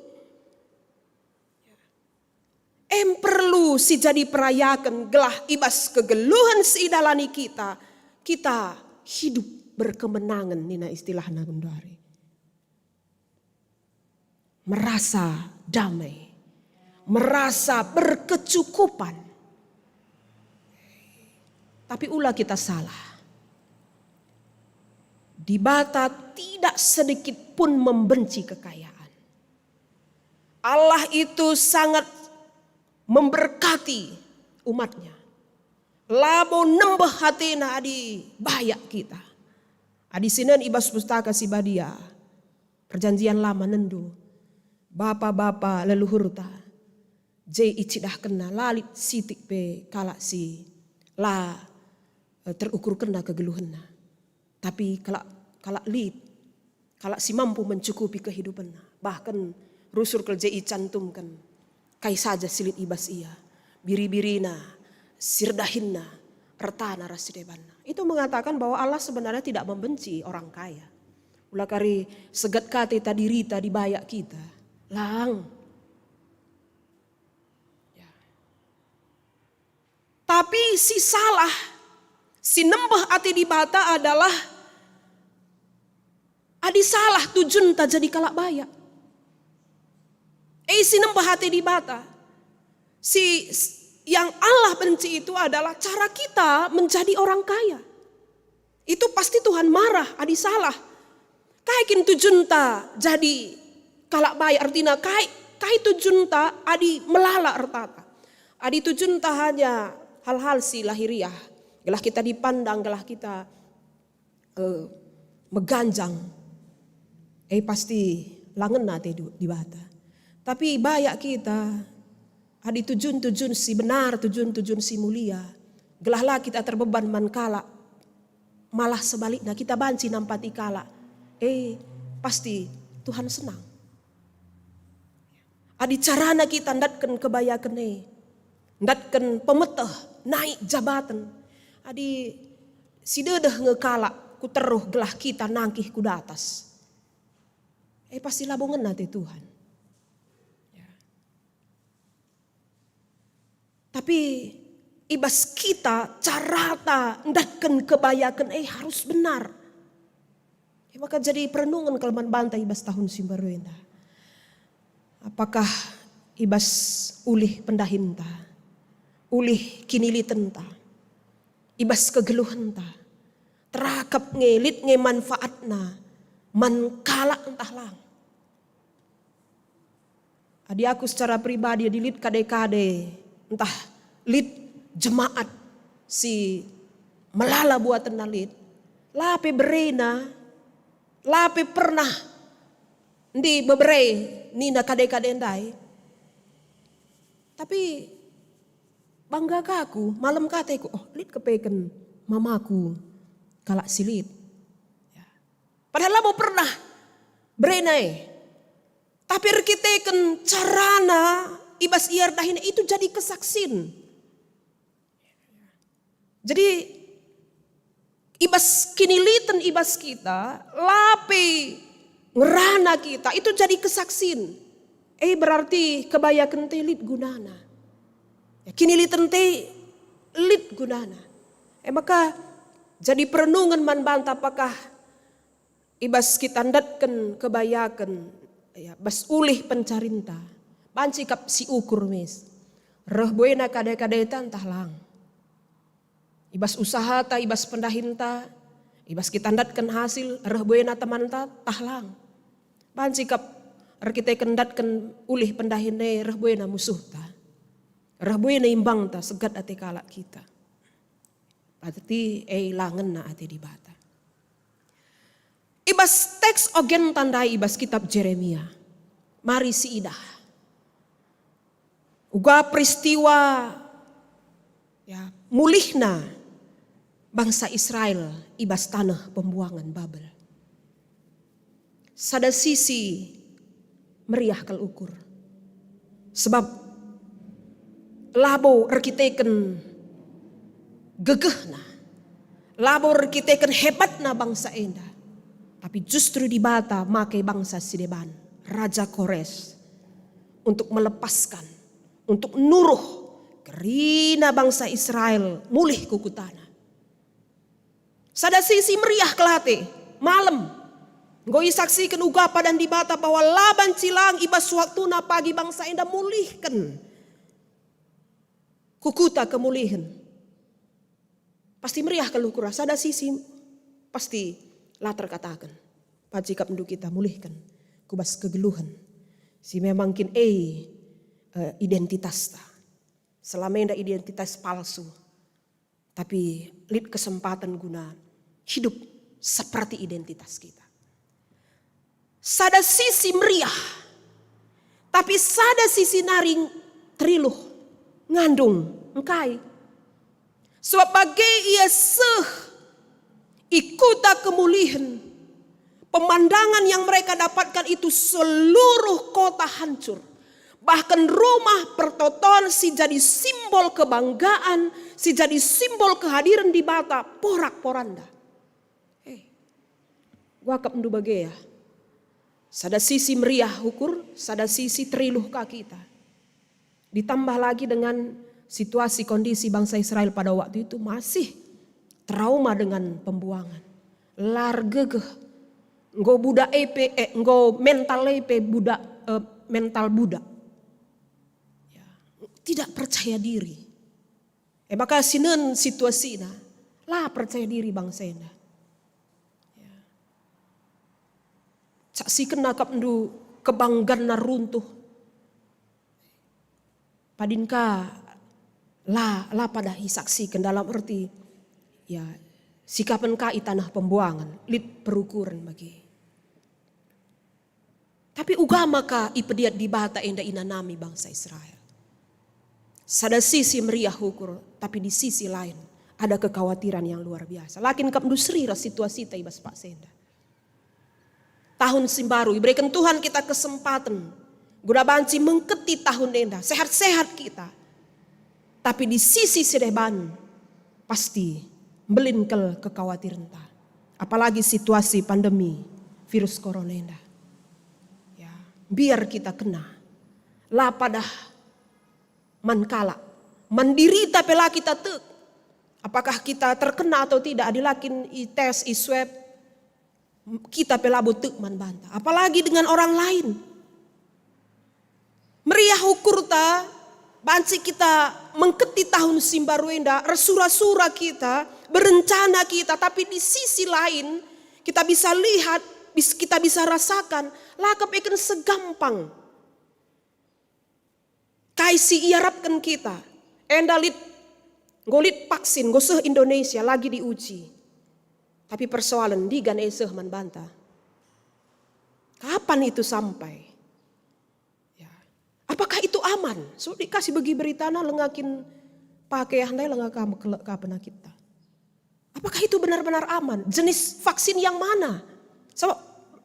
Em perlu si jadi perayaken gelah ibas kegeluhen si idalani kita, kita hidup berkemenangan, nina istilahna genduari. Merasa damai, merasa berkecukupan. Tapi ula kita salah. Dibata tidak sedikit pun membenci kekayaan. Allah itu sangat memberkati umatnya. Labo nembeh atena adi bayak kita. Adi sinen ibas Pustaka Si Badia, Perjanjian Lama nendo, bapa-bapa leluhurta, je icidahkenna la lit sitik pe kalak si la, eh, terukurkenna kegeluhenna. Tapi kalak, kalak lit, kalak si mampu mencukupi kehidupenna. Bahkan rusur kal je icantumken kai saja si lit ibas ia, biri-birina, sirdahinna, ertana ras sidebanna. Itu mengatakan bahwa Allah sebenarnya tidak membenci orang kaya. Ula kari segat kate ta dirita dibayak kita. Lang. Ya. Tapi si salah, si nembeh ate Dibata adalah adi salah tujunta jadi kalak bayak. Eh, si nembeh ate Dibata. Si, yang Allah benci itu adalah cara kita menjadi orang kaya. Itu pasti Tuhan marah adi salah. Kai kin tujunta jadi kalak bayak, ertina kai, kai tujunta adi melala ertata? Adi tujunta hanya hal-hal si lahiriah, gelah kita dipandang, gelah kita, eh, meganjang, eh, pasti la ngena ate du-, Dibata. Tapi bayak kita adi tujun-tujun si benar, tujun-tujun si mulia, gelah la kita terbeban man kalak, malah sebalikna kita banci nampati kalak, eh, pasti Tuhan senang. Adi carana kita ndatken kebayaken e, ndatken pemeteh, naik jabaten, adi si dedeh nge kalak ku teruh gelah kita nangkih ku datas, eh, pasti labo ngena ate Tuhan. Ya. Tapi i bas kita carata ndatken kebayaken e harus benar. E maka jadi perenungen kal man banta i bas tahun si mbaru enda. Apakah i bas ulih pendahinta, ulih kinilitenta, i bas kegeluhenta, terakap nge, lit nge manfaatna man kalak ntah lang? Adi aku secara pribadi, adi lit kade-kade, ntah lit jemaat si melala buatenna lit, la pe berena, la pe pernah ndi bebere nina kade-kade ndai. Tapi bangga ka aku, malem ka ateku, "Oh, lit kepeken mamaku kalak si lit." Ya. Padahal labo pernah berena e. Tapi erkiteken carana i bas ia erdahin itu jadi kesaksin. Jadi i bas kiniliten i bas kita, la pe ngerana kita, itu jadi kesaksin. Eh, berarti kebayaken te lit gunana. Ya, kiniliten te lit gunana. Eh, maka jadi perenungen man banta, apakah i bas kita ndatken kebayaken, ya, bas ulih pencarinta, banci kap si ukur mis. Reh buena kade-kadeta ntah lang. I bas usahata, i bas pendahinta, i bas kita ndatken hasil, reh buena temanta, tah lang. Banci kap erkiteken ndatken ulih pendahin e, reh buena musuhta. Reh buena imbangta, segat ate kalak kita. Berarti e la ngena ate Dibata. I bas teks ogenta ndai i bas kitab Jeremia, mari siidah uga peristiwa, ya, mulihna bangsa Israel i bas taneh pembuangen Babel. Sada sisi meriah kal ukur, sebab Labo erkiteken gegehna, labo erkiteken hebatna bangsa enda, tapi justru Dibata make bangsa si deban, Raja Kores, untuk melepaskan, untuk nuruh kerina bangsa Israel mulih ku kutana. Sada sisi meriah kal ate, malem. Enggo isaksiken uga padan Dibata bahwa la banci lang i bas waktuna pagi bangsa enda mulihken ku kuta kemulihen. Pasti meriah kal ukurna. Sada sisi pasti la terkataken. Banci kap ndu kita mulihken ku bas kegeluhen si memang kin e, eh, identitasta. Selama enda identitas palsu. Tapi lit kesempaten guna hidup seperti identitas kita. Sada sisi meriah, tapi sada sisi nari teriluh, ngandung, engkai. Sebab bage ia seh i kuta kemulihen, pemandangan yang mereka dapatkan itu, seluruh kota hancur. Bahkan rumah pertoton si jadi simbol kebanggaan, si jadi simbol kehadiran Dibata, porak-poranda. Eh, kuakap ndu bage ya. Sada sisi meriah ukur, sada sisi teriluh ka kita. Ditambah lagi dengan situasi kondisi bangsa Israel pada waktu itu masih trauma dengan pembuangan. La ergegeh. Enggo budak e pe, eh, enggo mental e pe budak, eh, mental budak. Ya, tidak percaya diri. E maka sinen situasina, la percaya diri bangsa enda. Ya. Saksikenna kap ndu kebangganna runtuh. Padin ka la, la padah isaksiken dalam erti, ya, sikapen ka i taneh pembuangen, lit perukuren bage. Tapi uga maka ipediat Dibata enda inanami bangsa Israel. Sada sisi meriah ukur, tapi di sisi lain ada kekhawatiran yang luar biasa. La kin kap ndu seri ras situasita i bas paksa enda. Tahun si mbaru, ibereken Tuhan kita kesempaten guna banci mengketi tahun enda, sehat-sehat kita. Tapi di sisi si deban, pasti mbelin kal kekhawatirenta. Apalagi situasi pandemi virus corona enda. Ya, biar kita kena. La padah man kalak. Man dirita pe la kita tek. Apakah kita terkena atau tidak, adi la kin i tes, i swab, kita pe labo tek man banta. Apalagi dengan orang lain. Meriah ukurta, banci kita mengketi tahun si mbaru enda, ersura-sura kita, berencana kita, tapi di sisi lain, kita bisa lihat, bis-, kita bisa rasakan, la kap eken segampang kai si iarapken kita. Enda lit, enggo lit vaksin, enggo seh Indonesia, lagi diuji. Tapi persoalen, ndigan e seh man banta? Kapan itu sampai? Ya. Apakah itu aman? So, dikasih bagi beritana, lenga kin pake ah ndai, lenga ka mekelek ka penakitta. Apakah itu benar-benar aman? Jenis vaksin yang mana? So,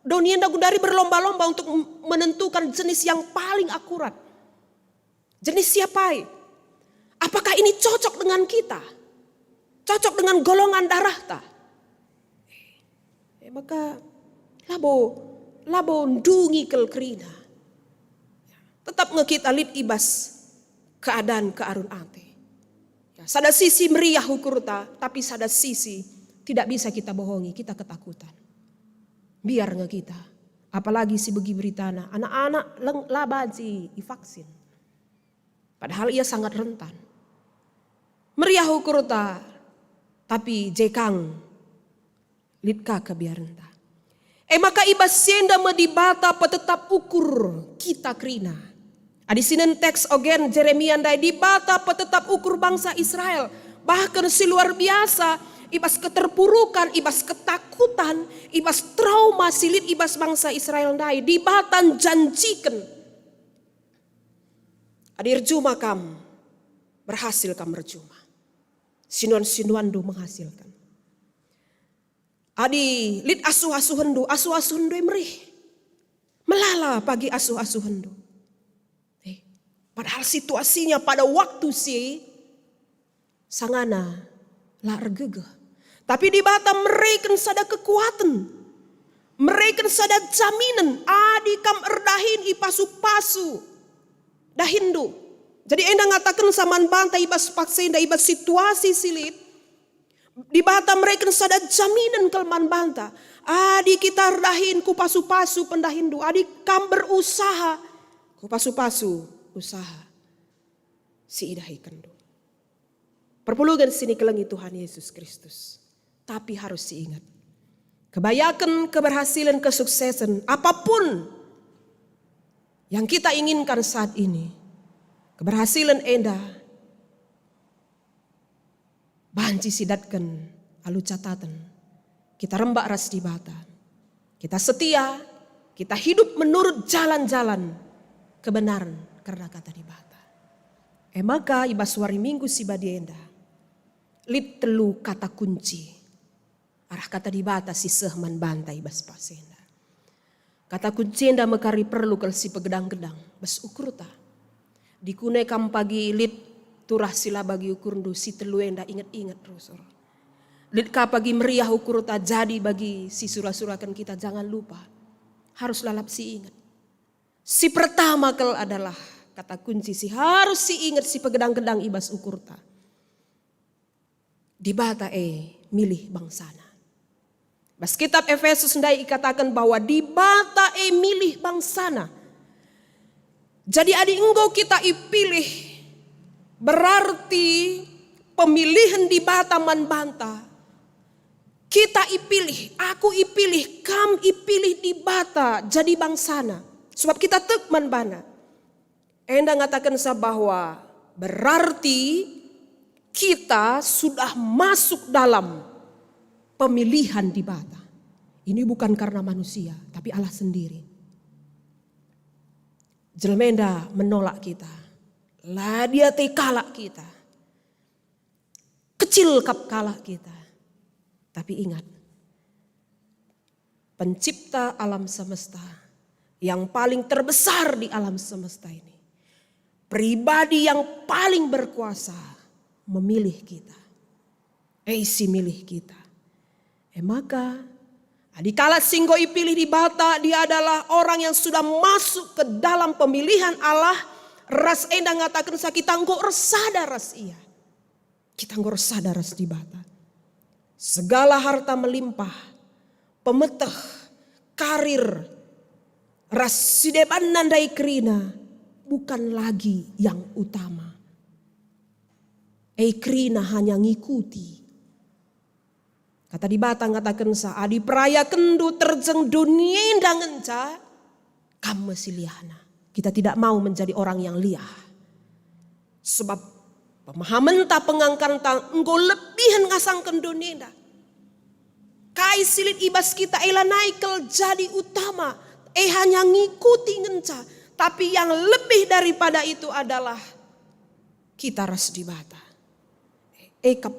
doni enda gundari berlomba-lomba untuk m-, menentukan jenis yang paling akurat. Jenis siapai? Apakah ini cocok dengan kita? Cocok dengan golongan darahta? E maka labo, labo ndungi kal kerina. Tetap nge kita lit i bas keadaan kearun ate. Ya, sada sisi meriah ukurta, tapi sada sisi tidak bisa kita bohongi, kita ketakutan. Biar nge kita, apalagi si begi beritana, anak-anak leng-, la banci ivaksin. Padahal ia sangat rentan. Meriah ukurta, tapi je kang lit ka kebiarenta. E maka i bas si enda me Dibata petetap ukur kita kerina. Adi sinen teks ogen Jeremia ndai, Dibata petetap ukur bangsa Israel. Bahkan si luar biasa, i bas keterpurukan, i bas ketakutan, i bas trauma si lit i bas bangsa Israel ndai, Dibata njanjiken, adi erjuma kam, berhasil kam erjuma. Sinuan-sinuanndu menghasilkan. Adi lit asuh-asuhenndu, asuh-asuhenndu e merih. Melala pagi asuh-asuhenndu. Eh, Padahal situasinya pada waktu si sangana la ergegeh. Tapi Dibata mereken sada kekuaten, mereken sada jaminen, adi kam erdahin ipasu-pasu dahinndu. Jadi enda ngatakenca man banta i bas paksa enda, i bas situasi si lit, Dibata mereken sada jaminen kal man banta. Adi kita erdahin, kupasu-pasu pendahinndu. Adi kam berusaha, kupasu-pasu usaha si idahikenndu. Perpulungen si nikelengi Tuhan Yesus Kristus. Tapi harus siingat, kebayaken, keberhasilen, kesuksesen, apapun yang kita inginkan saat ini, keberhasilen enda banci sidatken alu cataten. Kita rembak ras Dibata. Kita setia, kita hidup menurut jalan-jalan kebenaran kerna Kata Dibata. E maka i bas wari Minggu si badia enda, lit telu kata kunci arah Kata Dibata si seh man banta i bas paksa enda. Kata kunci enda me kari perlu kal sipegedang-gedang bas ukurta. Dikune kam pagi lit turah si la bagi ukurndu, si telu enda inget-inget rusur. Lit ka pagi meriah ukurta jadi bagi si sura-suraken kita, jangan lupa. Harus lalap siinget. Si pertama kal adalah kata kunci si harus siinget, sipegedang-gedang i bas ukurta. Dibata e milih bangsana. Bas kitab Efesus ndai ikataken bahwa Dibata e milih bangsana. Jadi adi enggo kita ipilih, berarti pemilihen Dibata man banta. Kita ipilih, aku ipilih, kam ipilih Dibata jadi bangsana. Sebab kita tek man bana. Enda ngatakenca bahwa berarti kita sudah masuk dalam pemilihan Dibata. Ini bukan karena manusia, tapi Allah sendiri. Jelma enda menolak kita. La diatei kalak kita. Kecil kap kalak kita. Tapi ingat, Pencipta alam semesta yang paling terbesar di alam semesta ini, pribadi yang paling berkuasa, memilih kita. E si milih kita. E maka, adi kalak si enggo ipilih Dibata, dia adalah orang yang sudah masuk ke dalam pemilihan Allah, ras enda ngatakenca kita enggo ersada ras Ia. Kita enggo ersada ras Dibata. Segala harta melimpah, pemeteh, karir, ras si debanna ndai kerina bukan lagi yang utama. E kerina hanya ngikuti. Kata Dibata ngatakenca, adi perayakenndu terjeng doni enda ngenca, kam me si liahna. Kita tidak mau menjadi orang yang liah. Sebab pemahamenta, pengangkanta enggo lebihen ngasangken doni enda. Kai si lit i bas kita e lanai kal jadi utama, e hanya ngikuti ngenca. Tapi yang lebih daripada itu adalah kita ras Dibata. E kap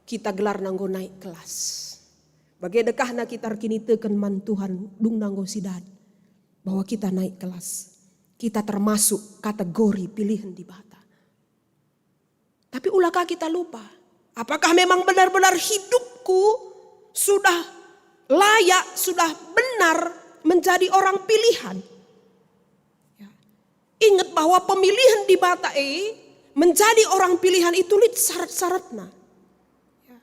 kita gelarna enggo naik kelas. Bage dekahna kita erkiniteken man Tuhan, dungna enggo sidat bahwa kita naik kelas. Kita termasuk kategori pilihen Dibata. Tapi ula ka kita lupa, apakah memang benar-benar hidupku sudah layak, sudah benar menjadi orang pilihan? Ya. Ingat bahwa pemilihan Dibata e menjadi orang pilihan itu lit syarat-syaratna. Ya.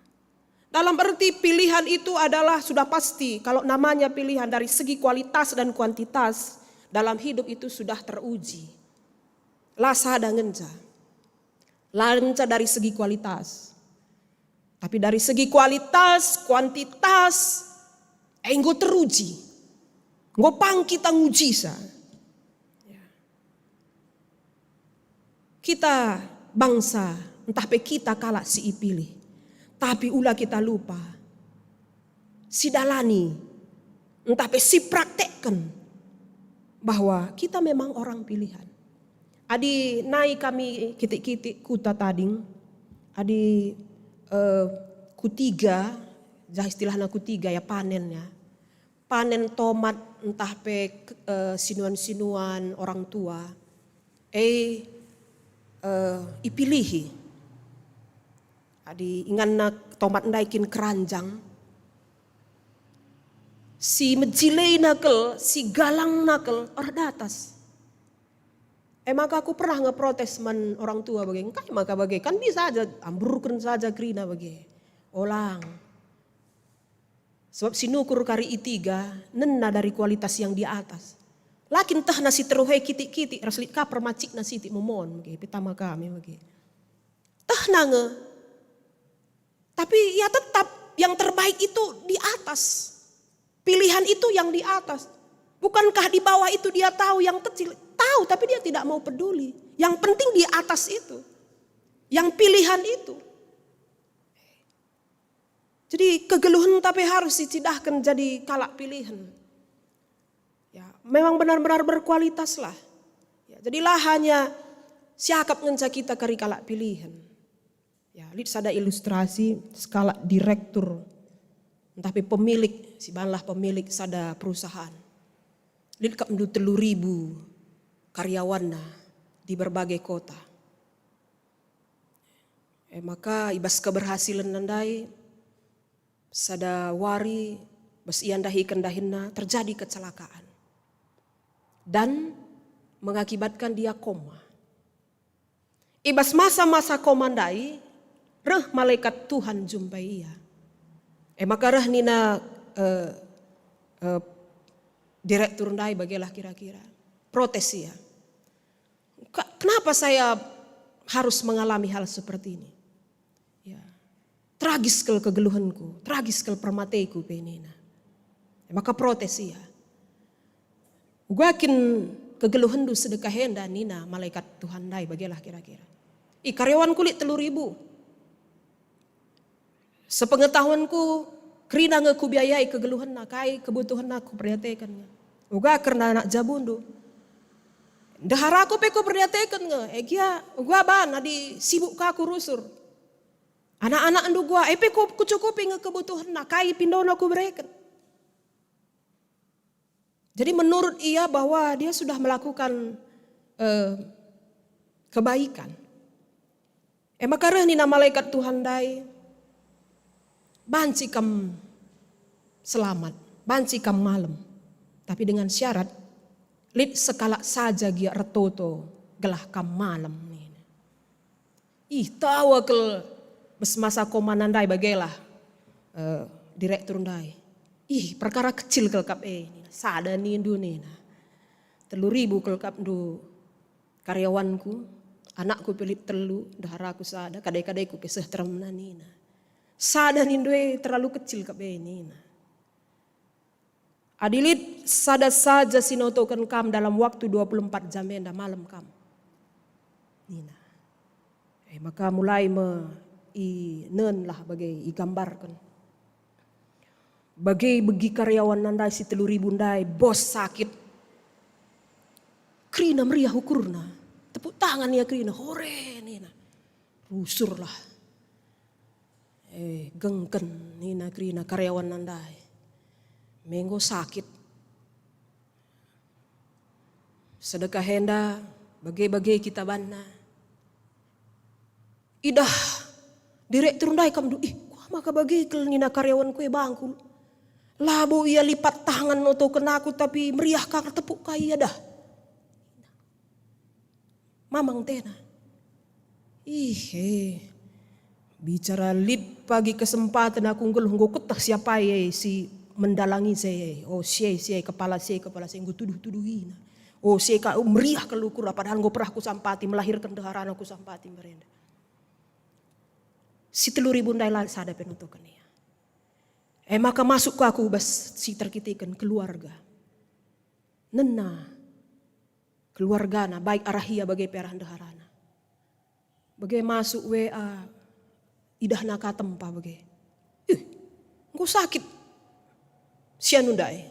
Dalam erti pilihan itu adalah sudah pasti, kalau namanya pilihan dari segi kualitas dan kuantitas dalam hidup itu sudah teruji. La sada ngenca. La ngenca dari segi kualitas. Tapi dari segi kualitas, kuantitas, enggo teruji. Enggo pang kita ngujisa. Ya. Kita bangsa, ntah pe kita kalak si ipilih. Tapi ula kita lupa, sidalani, ntah pe sipraktekken bahwa kita memang orang pilihan. Adi nai kami kitik-kitik kuta tading, adi, eh, kutiga, jah istilahna kutiga ya, panen ya. Panen tomat ntah pe, eh, sinuan-sinuan orang tua. E, eh, ipilihi. Adi inganna tomat ndai kin keranjang, si mejilena kal, si galangna kal, arah datas. E maka aku pernah nge protes man orang tua bage, "Engkai maka bage? Kan bisa aja, amburken saja kerina bage." Olang. Sebab si nukur kari i tiga, nena dari kualitas yang di atas. Lakin tehna si teruh e kitik-kitik, ras lit ka permacikna sitik memon, bage, petama kami, bage. Tehna nge. Tapi ia tetap yang terbaik itu di atas. Pilihan itu yang di atas. Bukankah di bawah itu dia tahu yang kecil? Tahu, tapi dia tidak mau peduli. Yang penting di atas itu. Yang pilihan itu. Jadi kegeluhen tapi harus dicidahken jadi kalak pilihan. Ya, memang benar-benar berkualitaslah. Ya, jadilah hanya siakap ngenca kita kari kalak pilihan. Ya, lit sada ilustrasi sekalak direktur, ntah pe pemilik, sibanlah pemilik sada perusahaan. Lit kap ndu telu ribu karyawanna di berbagai kota. E maka i bas keberhasilen ndai, sada wari bas ia ndahiken dahinna terjadi kecelakaan dan mengakibatkan dia koma. I bas masa-masa koma ndai, reh malaikat Tuhan jumpai ia. E maka reh nina, eh, eh, direktur ndai bagelah kira-kira. Protes ia. "Ka-, kenapa saya harus mengalami hal seperti ini? Ya. Tragis kal kegeluhenku, tragis kal permateku," pe nina. E maka protes ia. "Uga kin kegeluhenndu sedekah enda?" nina malaikat Tuhan ndai, bagelah kira-kira. "I, karyawanku lit telu ribu. Sepengetahuanku, kerina nge kubiayai kegeluhenna, kai kebutuhenna kuperdiateken nge. Uga kerna anak jabundu. Ndeharaku pe kuperdiateken nge, e gia uga ban adi sibuk ka kurusur. Anak-anakndu gua, e pe ku-, kucukupi nge kebutuhenna, kai pindona kubereken." Jadi menurut ia bahwa dia sudah melakukan, eh, kebaikan. E maka reh nina malaikat Tuhan ndai, "Banci kam selamat, banci kam malem. Tapi dengan syarat, lit sekalak saja gia ertoto gelah kam malem," nina. Ih, tawa kal bas masa komana ndai bagelah, eh, direktur ndai. "Ih, perkara kecil kal kap e," nina. "Sada nindu," nina. "Telu ribu kal kap ndu karyawanku, anakku pe lit telu, ndeharaku sada, kadai-kadaiku pe seh teremna," nina. "Sada nindu e terlalu kecil kap e," nina. "Adi lit sada saja si notoken kam dalam waktu dua puluh empat jam enda, malem kam," nina. E maka mulai me inenlah bage igambarken. Bage begi karyawanna ndai si telu ribu ndai, bos sakit. Kerina meriah ukurna, tepuk tangan ia kerina, "Hore," nina. Rusurlah. Eh, gengken, nina kerina karyawanna ndai. Me enggo sakit. Sedekah enda bage-bage kita banna. Idah direktur ndai kam ndu, "Ih, kuga maka bage kal," nina, "karyawanku e bangkul. Labo ia lipat tangan notoken aku, tapi meriah ka, ertepuk ka ia dah." Mamang tena. Ih, eh. Bicara lit pagi kesempaten aku nggeluh, enggo keteh siapa e si mendalangi saya e. Oh, si e, si e, kepala si e, kepala si e, enggo tuduh-tuduhina. Oh, si e ka, oh, meriah kal ukur, padahal enggo perah kusampati, melahirken ndeharana kusampati merenda. Si telu ribu ndai la sada pe notoken ia. E maka masuk ka aku bas si terkiteken keluarga. Nena keluargana, baik arah ia bage pe arah ndeharana. Bage masuk W A, idahna ka tempa bage. "Ih, enggo sakit si anu ndai."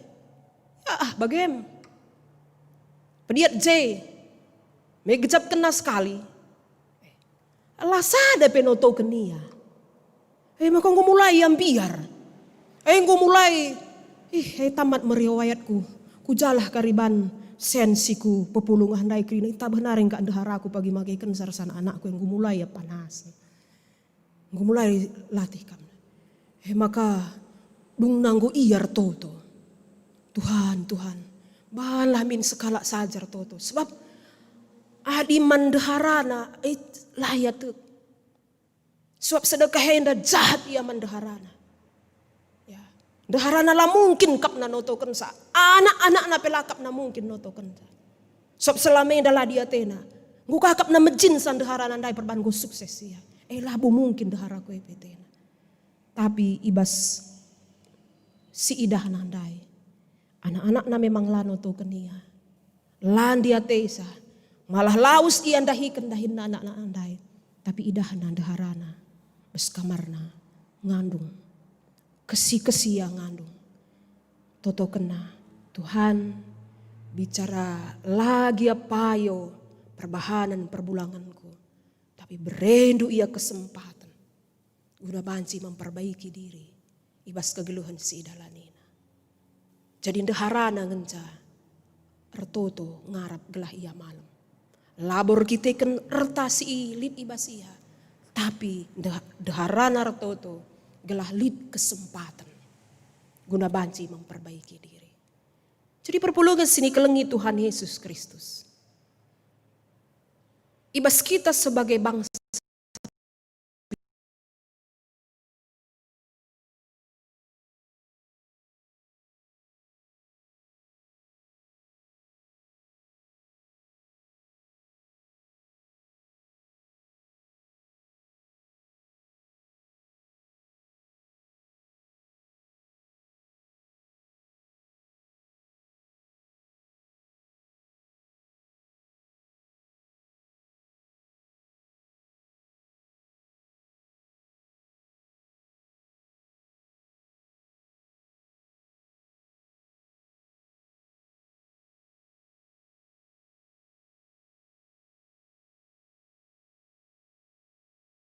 "Ya ah, bagem. Pediat je, me gejapkenna sekali." La sada pe notoken ia. E maka enggo mulai ia mbiar. E enggo mulai, "Ih, e tamat me riwayatku. Kujalah kari ban Sen si ku pepulungah ndai kerina, itaba nari engka ndeharaku pagi makekenca ras anak-anakku, enggo mulai ia panas. Enggo mulai latih kam. E maka dungna enggo ia ertoto. Tuhan, Tuhan, banlah min sekalak saja ertoto. Sebab adi man ndeharana, eh, la ia tek. Sebab sedekah enda jahat ia man ndeharana. Ya. Ndeharana la mungkin kap na notokenca. Anak-anakna pe la kap na mungkin notokenca. Sebab selama enda la diatena. Enggo ka kap na mejinca ndeharana ndai perban enggo sukses ia. Eh, labo mungkin ndeharaku e pe tena. Tapi i bas si idahna ndai, anak-anakna memang la notoken ia. La ndiatesa, malah lawes ia ndahiken dahinna anak-anak ndai, tapi idahna ndeharana, bas kamarna ngandung, kesi-kesi ia ngandung. Totokenna, "Tuhan, bicara la gia payo perbahanen perbulangenku, tapi berendu ia kesempaten guna banci memperbaiki diri i bas kegeluhen si idalanina." Jadi ndeharana ngenca ertoto ngarap gelah ia malem. Labo erkiteken erta si lit i bas ia, tapi ndeh-, ndeharana ertoto gelah lit kesempaten guna banci memperbaiki diri. Jadi perpulungen si nikelengi Tuhan Yesus Kristus, i bas kita sebagai bangsa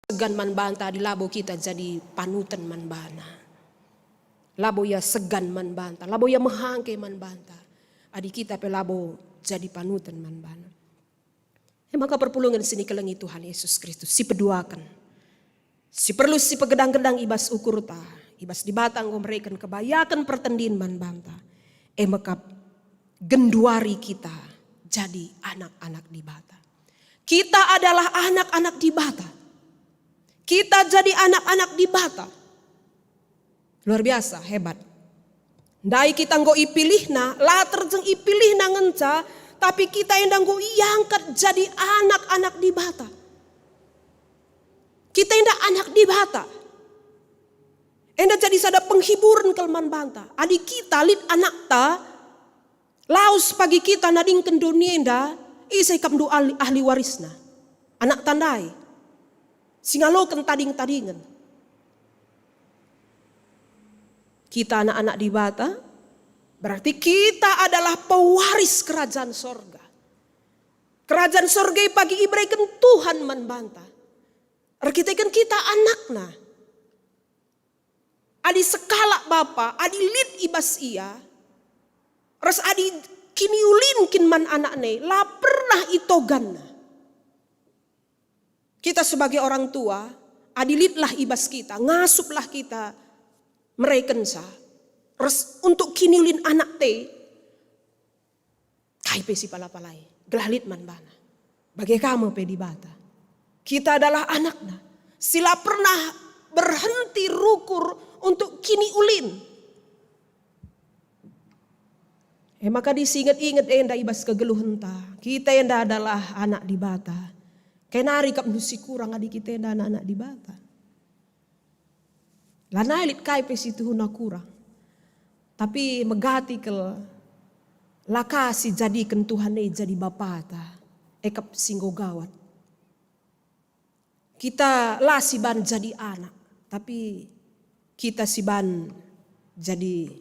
segan man banta adi labo kita jadi panuten man bana. Labo ia segan man banta, labo ia mehangke man banta, adi kita pe labo jadi panuten man bana. E maka perpulungen si nikelengi Tuhan Yesus Kristus, si peduaken, si perlu si pegedang-gedang i bas ukurta, i bas Dibata enggo mereken kebayaken pertendin man banta. E maka genduari kita jadi anak-anak Dibata. Kita adalah anak-anak Dibata. Kita jadi anak-anak Dibata. Luar biasa, hebat. Ndai kita enggo ipilihna, la terjeng ipilihna ngenca, tapi kita enda enggo iangkat jadi anak-anak Dibata. Kita enda anak Dibata. Enda jadi sada penghiburen kal man banta. Adi kita lit anakta, lawes pagi kita nadingken doni enda, ise kap ndu ahli, ahli warisna? Anakta ndai. Si ngaloken tading-tadingen. Kita anak-anak Dibata, berarti kita adalah pewaris kerajaan sorga. Kerajaan sorga pagi ibereken Tuhan man banta. Erkiteken kita anakna. Adi sekalak bapa, adi lit i bas ia, ras adi kiniulin kin man anakna, la pernah itoganna. Kita sebagai orang tua, adi litlah i bas kita, ngasuplah kita merekenca, ras untuk kiniulin anakta, kai pe si pala-palai, gelah lit man bana. Bage ka me pe Dibata. Kita adalah anakna, si la pernah berhenti rukur untuk kiniulin. E maka disinget-inget enda i bas kegeluhenta, kita enda adalah anak Dibata. Kai nari kap ndu si kurang adi kita enda anak-anak Dibata. Lanai lit kai pe si tuhuna kurang. Tapi megati kal la ka si jadiken Tuhan e jadi Bapata, e kap si enggo gawat. Kita la siban jadi anak, tapi kita siban jadi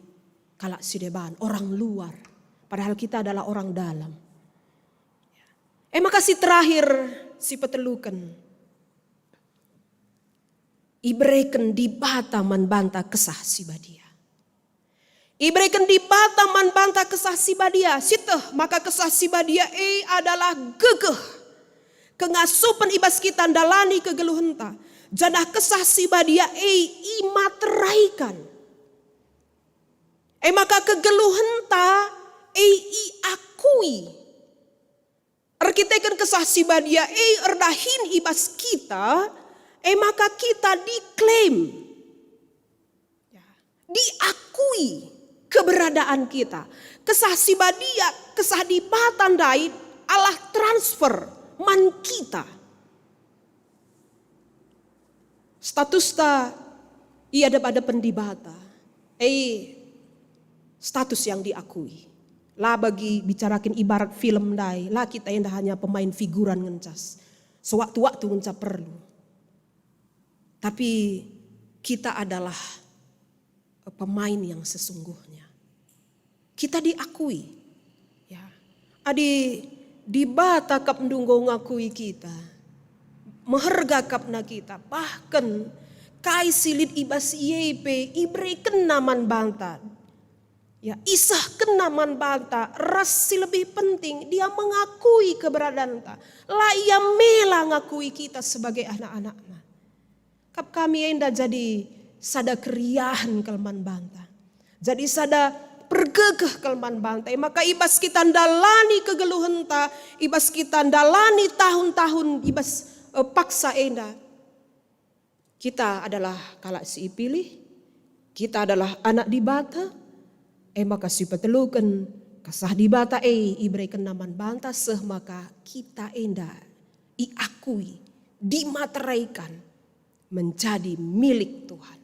kalak si deban, orang luar. Padahal kita adalah orang dalam. E maka si terakhir, si peteluken, ibereken Dibata man banta Kesah Si Badia. Ibereken Dibata man banta Kesah Si Badia, sieteh maka Kesah Si Badia e adalah gegeh, kengasupen i bas kita ndalani kegeluhenta, janah Kesah Si Badia e imateraikan. E maka kegeluhenta e iakui. Erkiteken Kesah Si Badia e erdahin i bas kita, e maka kita diklaim, ya, diakui keberadaan kita. Kesah Si Badia, Kesah Dibata ndai Allah transfer man kita. Statusta i adep-adepen Dibata, e, status yang diakui. La bagi bicaraken ibarat film ndai, la kita enda hanya pemain figuran ngenca, sewaktu-waktu ngenca perlu. Tapi kita adalah pemain yang sesungguhnya. Kita diakui. Ya. Adi Dibata kap ndunggo ngakui kita, meherga kap na kita, bahkan kai si lit i bas ie pe iberekenNa man banta. Ya, isehkenNa man banta, ras si lebih penting, Dia mengakui keberadaanta. La Ia mela ngakui kita sebagai anak-anakNa. Kap kami enda jadi sada keriahen kal man banta. Jadi sada pergegeh kal man banta. E maka i bas kita ndalani kegeluhenta, i bas kita ndalani tahun-tahun i bas, eh, paksa enda, kita adalah kalak si ipilih, kita adalah anak Dibata, e maka si peteluken Kesah Dibata e iberekenNa man banta seh maka kita enda iakui, dimateraikan, menjadi milik Tuhan.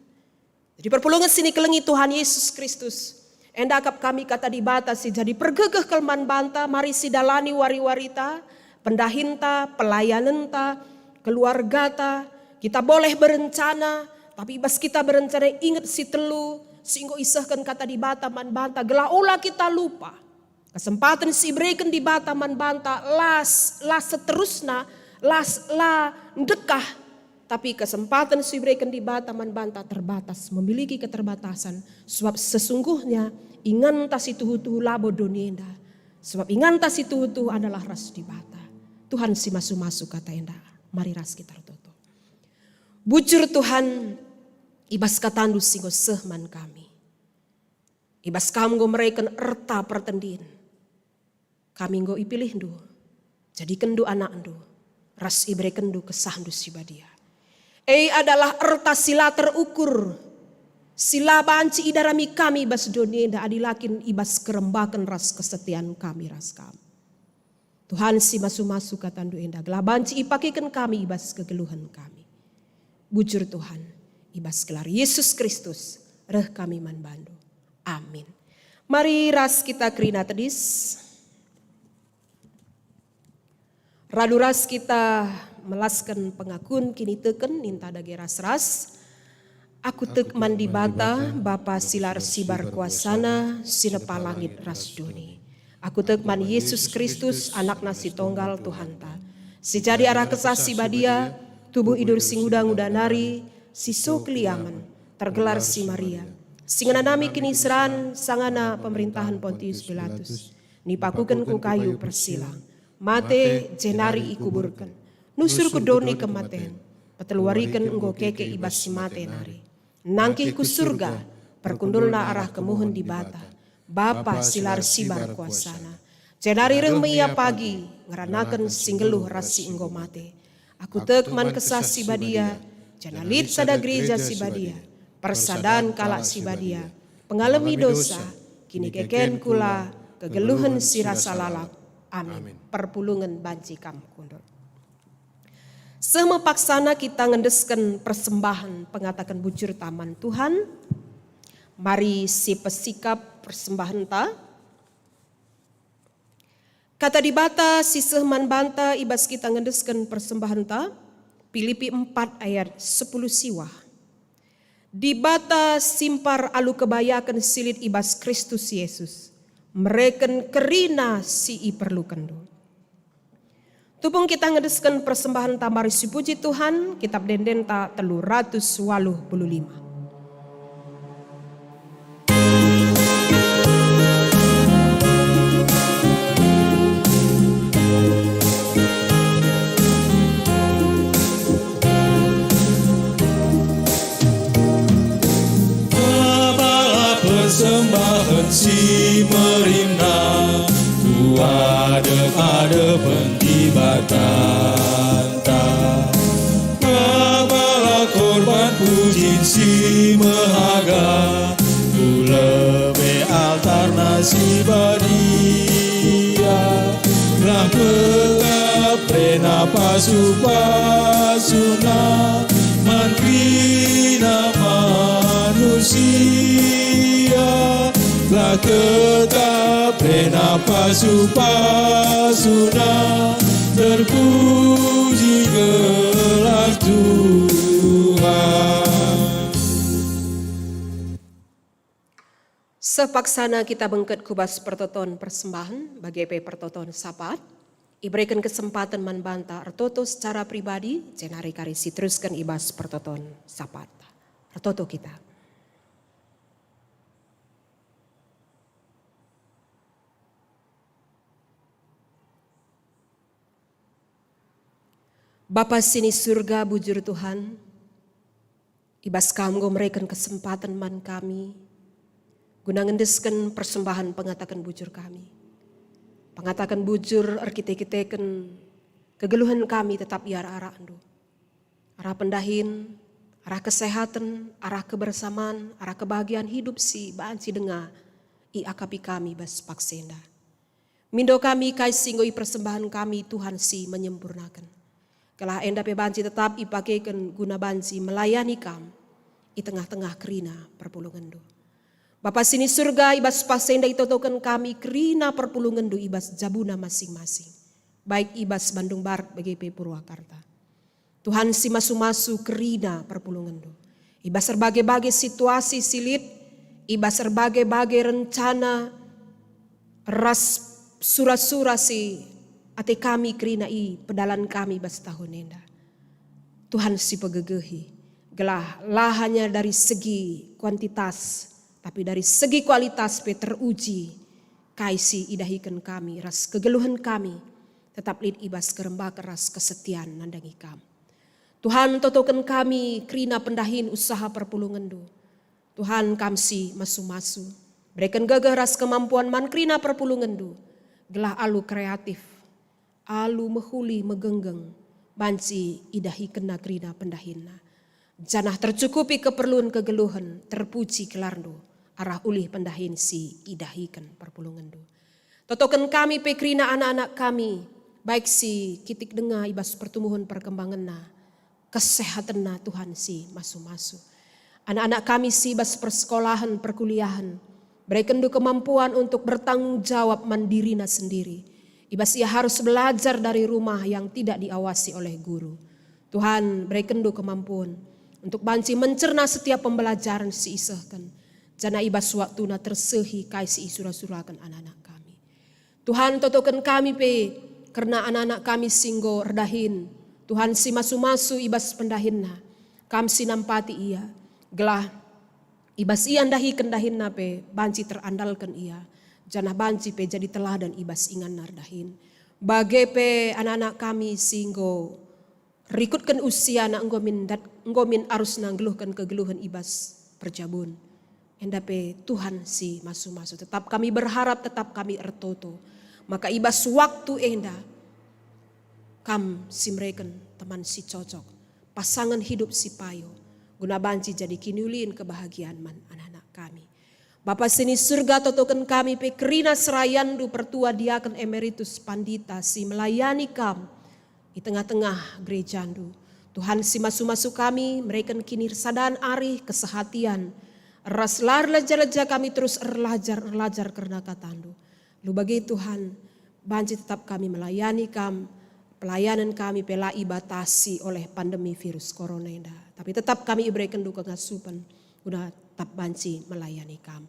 Jadi perpulungen si nikelengi Tuhan Yesus Kristus, enda akap kami Kata Dibata si jadi pergegeh kal man banta, mari sidalani wari-warita, pendahinta, pelayanenta, keluargata, kita boleh berencana, tapi i bas kita berencana inget si telu, si enggo isehken Kata Dibata man banta, gelah ola kita lupa. Kesempaten si ibereken Dibata man banta las, las seterusna, las la ndekah, tapi kesempaten si ibereken Dibata man banta terbatas, memiliki keterbatasan. Sebab sesungguhnya inganta si tuhu-tuhu labo doni enda. Sebab inganta si tuhu-tuhu adalah ras Dibata. Tuhan si masu-masu kata enda. Mari ras kita ertoto. Bujur Tuhan, i bas kataNdu si enggo seh man kami. I bas Kam enggo mereken erta pertendin. Kami enggo ipilihndu, jadikenndu anakndu, ras iberekenndu KesahNdu si Badia. E adalah erta si la terukur, si la banci idarami kami bas doni enda adi la kin i bas kerembaken ras kesetian kami ras Kam. Tuhan si masu-masu katandu enda, gelah banci ipakeken kami i bas kegeluhen kami. Bujur Tuhan, i bas gelar Yesus Kristus, reh kami man bandu. Amin. Mari ras kita kerina tedis. Radu ras kita melasken pengakun kiniteken ninta dage ras-ras. Aku tek man Dibata, Bapa si la ersibar kuasaNa, si nepa langit ras doni. Aku tek man Yesus Kristus, AnakNa si Tonggal, Tuhanta, si jadi arah Kesah Si Badia, tubuh idur si nguda-nguda nari, si so keliamen, tergelar si Maria, si ngenanami kiniseran sangana pemerintahen Pontius Pilatus, nipakuken ku kayu persilang, mate, jenari ikuburken, nusur ku doni kematen, peteluwariken enggo keke i bas si mate nari. Nangkih ku Surga, perkundulna arah kemuhen Dibata, Bapa si la ersibar kuasaNa. Jenari reh me Ia pagi, ngeranaken si nggeluh ras si enggo mate. Aku tek man Kesah Si Badia, janah lit sada gereja si badia, persadan kalak si badia, pengalemi dosa, kinikeken kula, kegeluhen si rasa lalap. Amin. Perpulungen banci kam kundul. Seh me paksana kita ngendesken persembahen pengataken bujurta man Tuhan. Mari sipesikap persembahenta. Kata Dibata si seh man banta i bas kita ngendesken persembahenta, Pilipi empat ayat sepuluh siwah. Dibata simpar alu kebayaken si lit i bas Kristus Yesus, mereken kerina si iperlukenndu. Tupung kita ngedesken persembahen tamari si puji Tuhan, Kitab Ende-endenta telu ratus waluh puluh lima. Pendibatanta, babalah korban pujin si mehaga, ku lebe altarna si badia. Lah tetap rena pasu-pasuna man kerina manusia. Lah tetap rena pasu-pasuna, terpuji gelar Tuhan. Sepaksana kita bengket ku bas pertoton persembahen, bage pe pertoton Sabat. Ibereken kesempaten man banta ertoto secara pribadi, jenari kari siterusken i bas pertoton Sabat. Ertoto kita. Bapa si ni Surga, bujur Tuhan, i bas Kam enggo mereken kesempaten man kami, guna ngendesken persembahen pengataken bujur kami. Pengataken bujur erkite-kiteken kegeluhen kami tetap i arak-arakNdu. Arah pendahin, arah kesehaten, arah kebersaman, arah kebahagiaan hidup si banci denga iakapi kami bas paksa enda. Mindo kami kai si enggo ipersembahen kami Tuhan si menyempurnaken. Gelah enda pe banci tetap ipakeken guna banci melayani Kam i tengah-tengah kerina perpulungenNdu. Bapa si ni Surga, i bas paksa enda itotoken kami kerina perpulungenNdu i bas jabuna masing-masing, baik i bas Bandung Barat bage pe Purwakarta. Tuhan si masu-masu kerina perpulungenNdu. I bas erbage-bage situasi si lit, i bas erbage-bage rencana ras sura-sura si ate kami kerina i pedalan kami bas tahun enda. Tuhan si pegegehi, gelah la hanya dari segi kuantitas, tapi dari segi kualitas pe teruji kai si idahiken kami ras kegeluhen kami tetap lit i bas kerembaken ras kesetian nandangi Kam. Tuhan, totoken kami kerina pendahin usaha perpulungenNdu. Tuhan, Kam si masu-masu, bereken gegeh ras kemampuan man kerina perpulungenNdu, gelah alu kreatif, alu mehuli megenggeng banci idahikenna kerina pendahinna, janah tercukupi keperlun kegeluhen, terpuji gelarNdu arah ulih pendahin si idahiken perpulungenNdu. Totoken kami pe kerina anak-anak kami, baik si kitik denga i bas pertumbuhen perkembangenna, kesehatenna, Tuhan si masu-masu. Anak-anak kami si bas persekolahen, perkuliahen, berekenNdu kemampuan untuk bertanggung jawab man dirina sendiri. I bas ia harus belajar dari rumah yang tidak diawasi oleh guru. Tuhan, berekenNdu kemampuan untuk banci mencerna setiap pembelajaran si isehken, janah i bas waktuna tersehi kai si isura-suraken anak-anak kami. Tuhan, totoken kami pe kerna anak-anak kami si enggo erdahin. Tuhan si masu-masu i bas pendahinna, Kam si nampati ia, gelah i bas ia ndahiken dahinna pe banci terandalken ia, janah banci pe jadi teladan i bas inganna erdahin. Bage pe anak-anak kami si enggo rikutken usiana enggo min dat-, enggo min arusna nggeluhken kegeluhen i bas perjabun. Enda pe Tuhan si masu-masu. Tetap kami berharap, tetap kami ertoto, maka i bas waktu enda Kam si mereken teman si cocok, pasangan hidup si payo, guna banci jadi kiniulin kebahagiaan man anak-anak kami. Bapa si ni Surga, totoken kami pe kerina serayanNdu Pertua Diaken Emeritus Pandita si melayani Kam i tengah-tengah gerejaNdu. Tuhan si masu-masu kami, mereken kinirsadan arih, kesehatian, ras la erleja-leja kami terus erlajar-erlajar kerna kataNdu. Lu bage Tuhan, banci tetap kami melayani Kam, pelayanan kami pe la ibatasi oleh pandemi virus corona enda, tapi tetap kami iberekenNdu kengasupen guna tetap banci melayani Kam.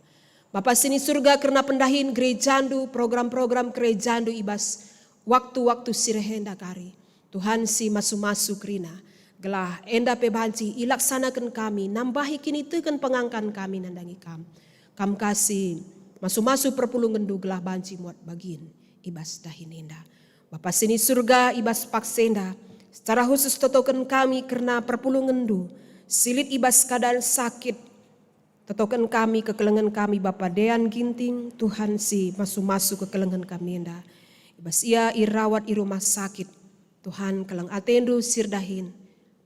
Bapa si ni Surga, kerna pendahin gerejaNdu, program-program gerejaNdu i bas waktu-waktu si reh enda kari, Tuhan si masu-masu kerina, gelah enda pe banci ilaksanaken kami, nambahi kiniteken pengangkan kami nandangi Kam. Kam ka si masu-masu perpulungenNdu gelah banci muat bagin i bas dahin enda. Bapa si ni Surga, i bas paksa enda, secara khusus totoken kami kerna perpulungenNdu si lit i bas keadaan sakit. Totoken kami kekelengen kami Bapa Dean Ginting, Tuhan si masu-masu kekelengen kami enda. I bas ia irawat i rumah sakit, Tuhan, keleng atendu si erdahin,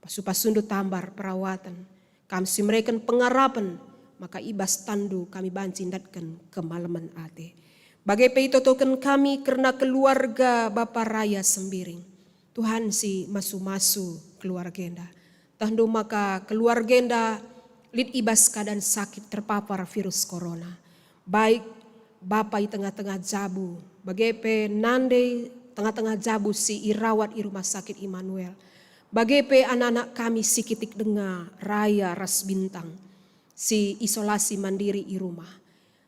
pasu-pasundu tambar perawaten, kam si mereken pengarapen, maka i bas tanndu kami banci ndatken kemalemen ate. Bage pe itotoken kami kerna keluarga Bapa Raya Sembiring. Tuhan si masu-masu keluarga enda. Tehndu maka keluarga enda lit i bas keadaan sakit terpapar virus corona. Baik bapa i tengah-tengah jabu, bage pe nande tengah-tengah jabu si irawat i Rumah Sakit Immanuel. Bage pe anak-anak kami si kitik denga, Raya ras Bintang, si isolasi mandiri i rumah.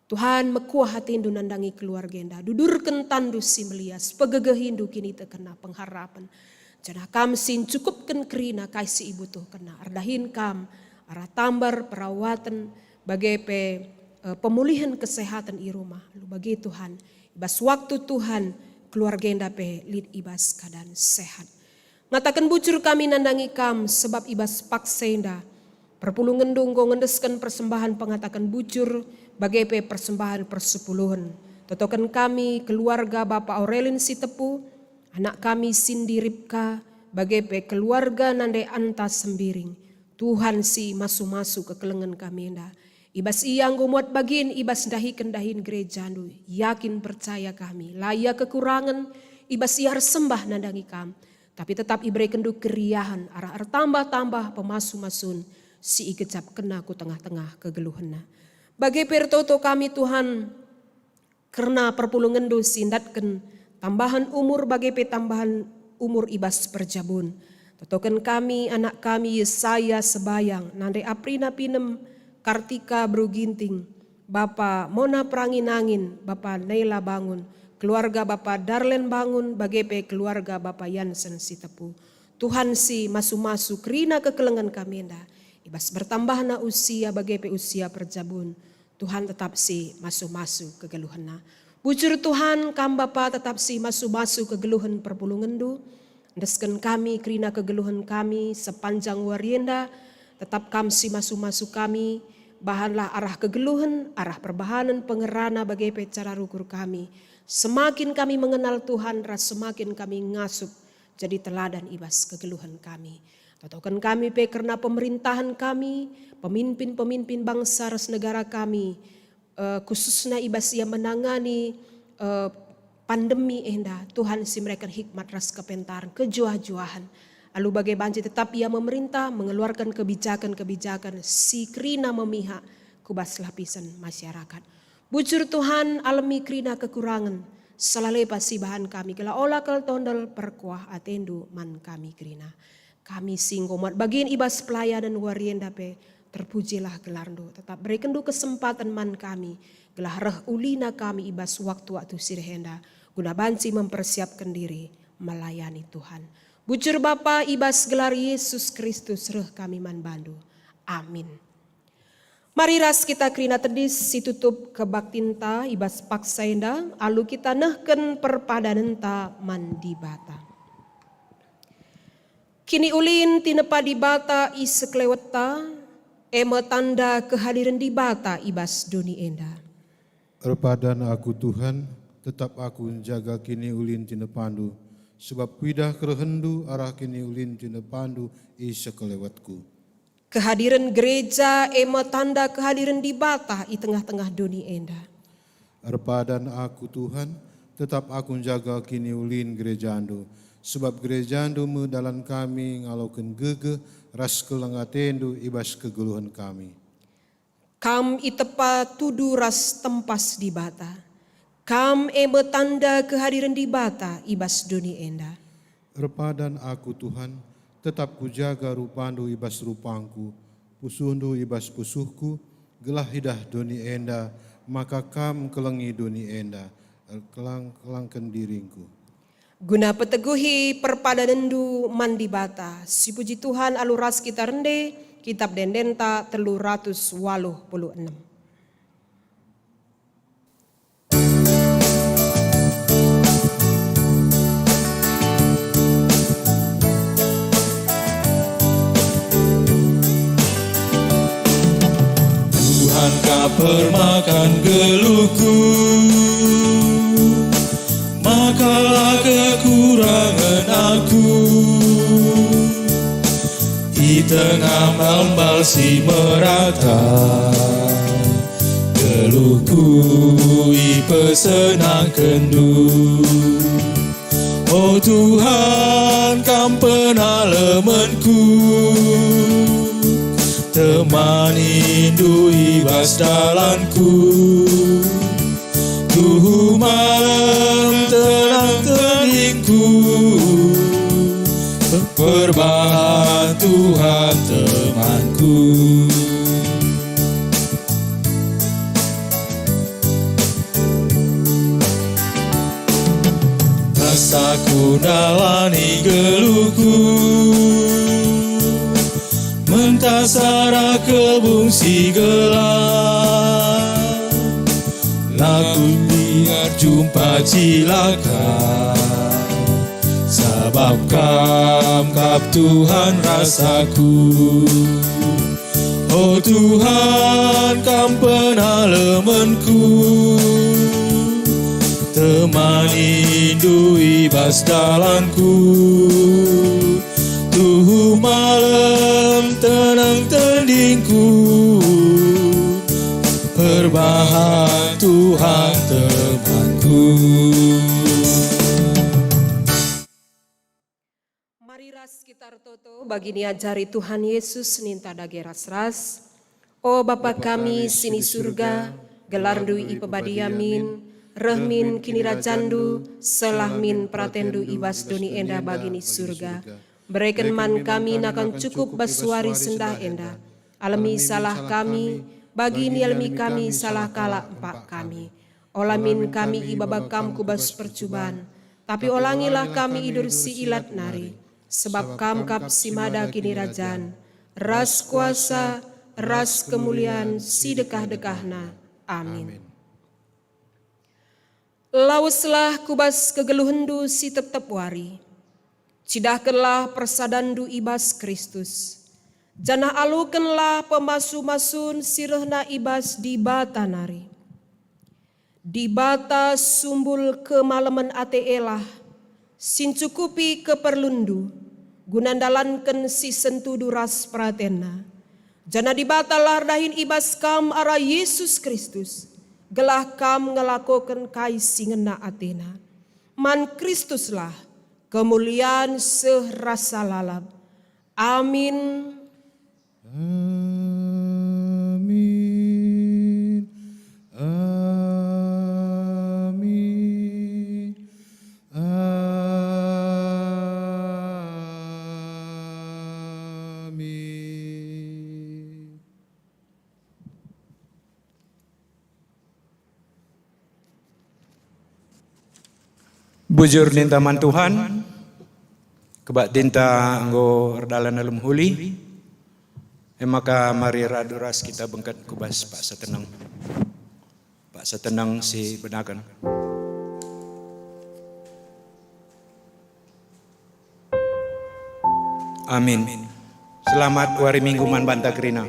Tuhan, mekuah atendu nandangi keluarga enda. Dudurken tanndu si melias, pegegehindu kinitekenna pengharapen. Janah kam si ncukupken kerina kai si ibutuhkenna. Erdahin kam arah tambar, perawaten, bage pe, eh, pemulihen kesehatan i rumah. Alu bage Tuhan, i bas waktu Tuhan, keluarga enda pe lit i bas keadaan sehat. Ngataken bujur kami nandangi kam, sebab i bas paksa enda perpulungenndu enggo ngendesken persembahen pengataken bujur, bage pe persembahen persepuluhen. Totoken kami keluarga Bapa Aurelin Sitepu, anak kami Sindi Ripka, bage pe keluarga nande Anta Sembiring. Tuhan si masu-masu kekelengen kami enda. I bas ia enggo muat bagin i bas ndahiken dahin gerejandu. Yakin percaya kami, la ia kekurangen, i bas ia ersembah nandangi kam, tapi tetap iberekenndu keriahen arah ertambah-tambah pemasu-masun si igejapkenna ku tengah-tengah kegeluhenna. Bage pe ertoto kami, Tuhan, kerna perpulungenndu si ndatken tambahen umur bage pe tambahen umur i bas perjabun. Totoken kami anak kami Yesaya Sebayang, nande Aprina Pinem, Kartika Beru Ginting, Bapa Mona Perangi Nangin, Bapa Nela Bangun, keluarga Bapa Darlen Bangun, bage pe keluarga Bapa Yansen Sitepu. Tuhan si masu-masu kerina kekelengen kami enda, i bas bertambahna usia bage pe usia perjabun. Tuhan tetap si masu-masu kegeluhenna. Bujur Tuhan, kam Bapa tetap si masu-masu kegeluhen perpulungenndu. Endesken kami kerina kegeluhen kami sepanjang wari enda, tetap kam si masu-masu kami. Bahanlah arah kegeluhen, arah perbahanen, pengerana bage pe cara rukur kami. Semakin kami mengenal Tuhan, ras semakin kami ngasup jadi teladan i bas kegeluhen kami. Totoken kami pe kerna pemerintahen kami, pemimpin-pemimpin bangsa ras negara kami, eh, khususna i bas ia menangani, eh, pandemi enda. Tuhan si mereken hikmat ras kepentaren, kejuah-juahen. Alu bage banci tetap ia memerintah, mengeluarkan kebijakan-kebijakan si kerina memihak ku bas lapisan masyarakat. Bujur Tuhan, alemi kerina kekurangen, sala lepas sibahan kami, gelah ola kal tondel, perkuah atendu man kami kerina. Kami si enggo muat bagin i bas pelayanen wari enda pe, terpujilah gelarndu. Tetap berekenndu kesempaten man kami, gelah reh ulina kami i bas waktu-waktu si reh enda, guna banci mempersiapken diri melayani Tuhan. Bujur Bapa, i bas gelar Yesus Kristus reh kami man bandu. Amin. Mari ras kita kerina tedis si tutup kebaktinta i bas paksa enda, alu kita nehken perpadanenta man Dibata. Kiniulin tinepa Dibata i sekelewetta, e me tanda kehadiren Dibata i bas doni enda. Erpadan aku, Tuhan, tetap aku njaga kiniulin tinepandu, sebab kuidah kerehenNdu arah kiniulin tinepandu i sekelewetku. Kehadiren gereja e me tanda kehadiren Dibata i tengah-tengah doni enda. Erpadan aku, Tuhan, tetap aku njaga kiniulin gerejaNdu, sebab gerejaNdu me dalan kami ngaloken gegeh ras keleng ateNdu i bas kegeluhen kami. Kam itepa tudu ras tempas Dibata. Kam e me tanda kehadiren Dibata i bas doni enda. Erpadan aku, Tuhan, tetap kujaga rupaNdu i bas rupangku, pusuhNdu i bas pusuhku, gelah idah doni enda, maka Kam kelengi doni enda, erkelang-kelangken diringku. Guna peteguhi perpadanenndu man Dibata, sipuji Tuhan alu ras kita rende, Kitab Ende-endenta telu ratus waluh puluh enem. Tuhan ka permakan geluhku, maka Salah kekurangen aku, i tengah mambal si merata, geluhku ipesenangkenNdu. O Tuhan, Kam penalemenku, temanindu i bas dalanku. Tuhu malem tenang tendingku, perbahan Tuhan temanku. Rasaku ndalani geluhku, mentas arah kebung si gelap. La kubiar jumpa cilaka, sabap Kam kap Tuhan rasaku. O Tuhan, Kam penalemenku, temanindu i bas dalanku. Tuhu malem tenang tendingku, perbahan Tuhan temanku. Mari ras kita ertoto bagi niajari Tuhan Yesus ninta dage ras-ras. O Bapa kami si ni Surga, gelarNdu ipebadiamin, reh min kinirajanNdu, seh lah min peratenNdu i bas doni enda bagi ni Surga. Bereken man kami nakan cukup bas wari sendah enda. Alemi salah kami, bagi nialemi kami salah kalak empak kami. Ola min kami ibaba Kam ku bas percuban, tapi olangilah kami i bas si ilat nari, sebab Kam kap si mada kinirajan, ras kuasa, ras kemulian si dekah-dekahna. Amin. Laweslah ku bas kegeluhenNdu si tep-tep wari. Cidahkenlah persadanndu i bas Kristus, janah alokenlah pemasu-masun si rehna i bas Dibata nari. Dibata sumbul kemalemen ate elah, si ncukupi keperlunndu, guna ndalanken si sentudu ras peratenNa. Janah Dibatalah erdahin i bas kam arah Yesus Kristus, gelah kam ngelakoken kai si ngena ateNa. Man Kristuslah kemulian seh rasa lalap. Amin. Amin. Amin. Amin. Bujur ninta man Tuhan, kebaktinta enggo erdalan alu mehuli, e maka mari radu ras kita bengket ku bas paksa teneng. Paksa teneng si benaken. Amin. Selamat wari Minggu man banta kerina.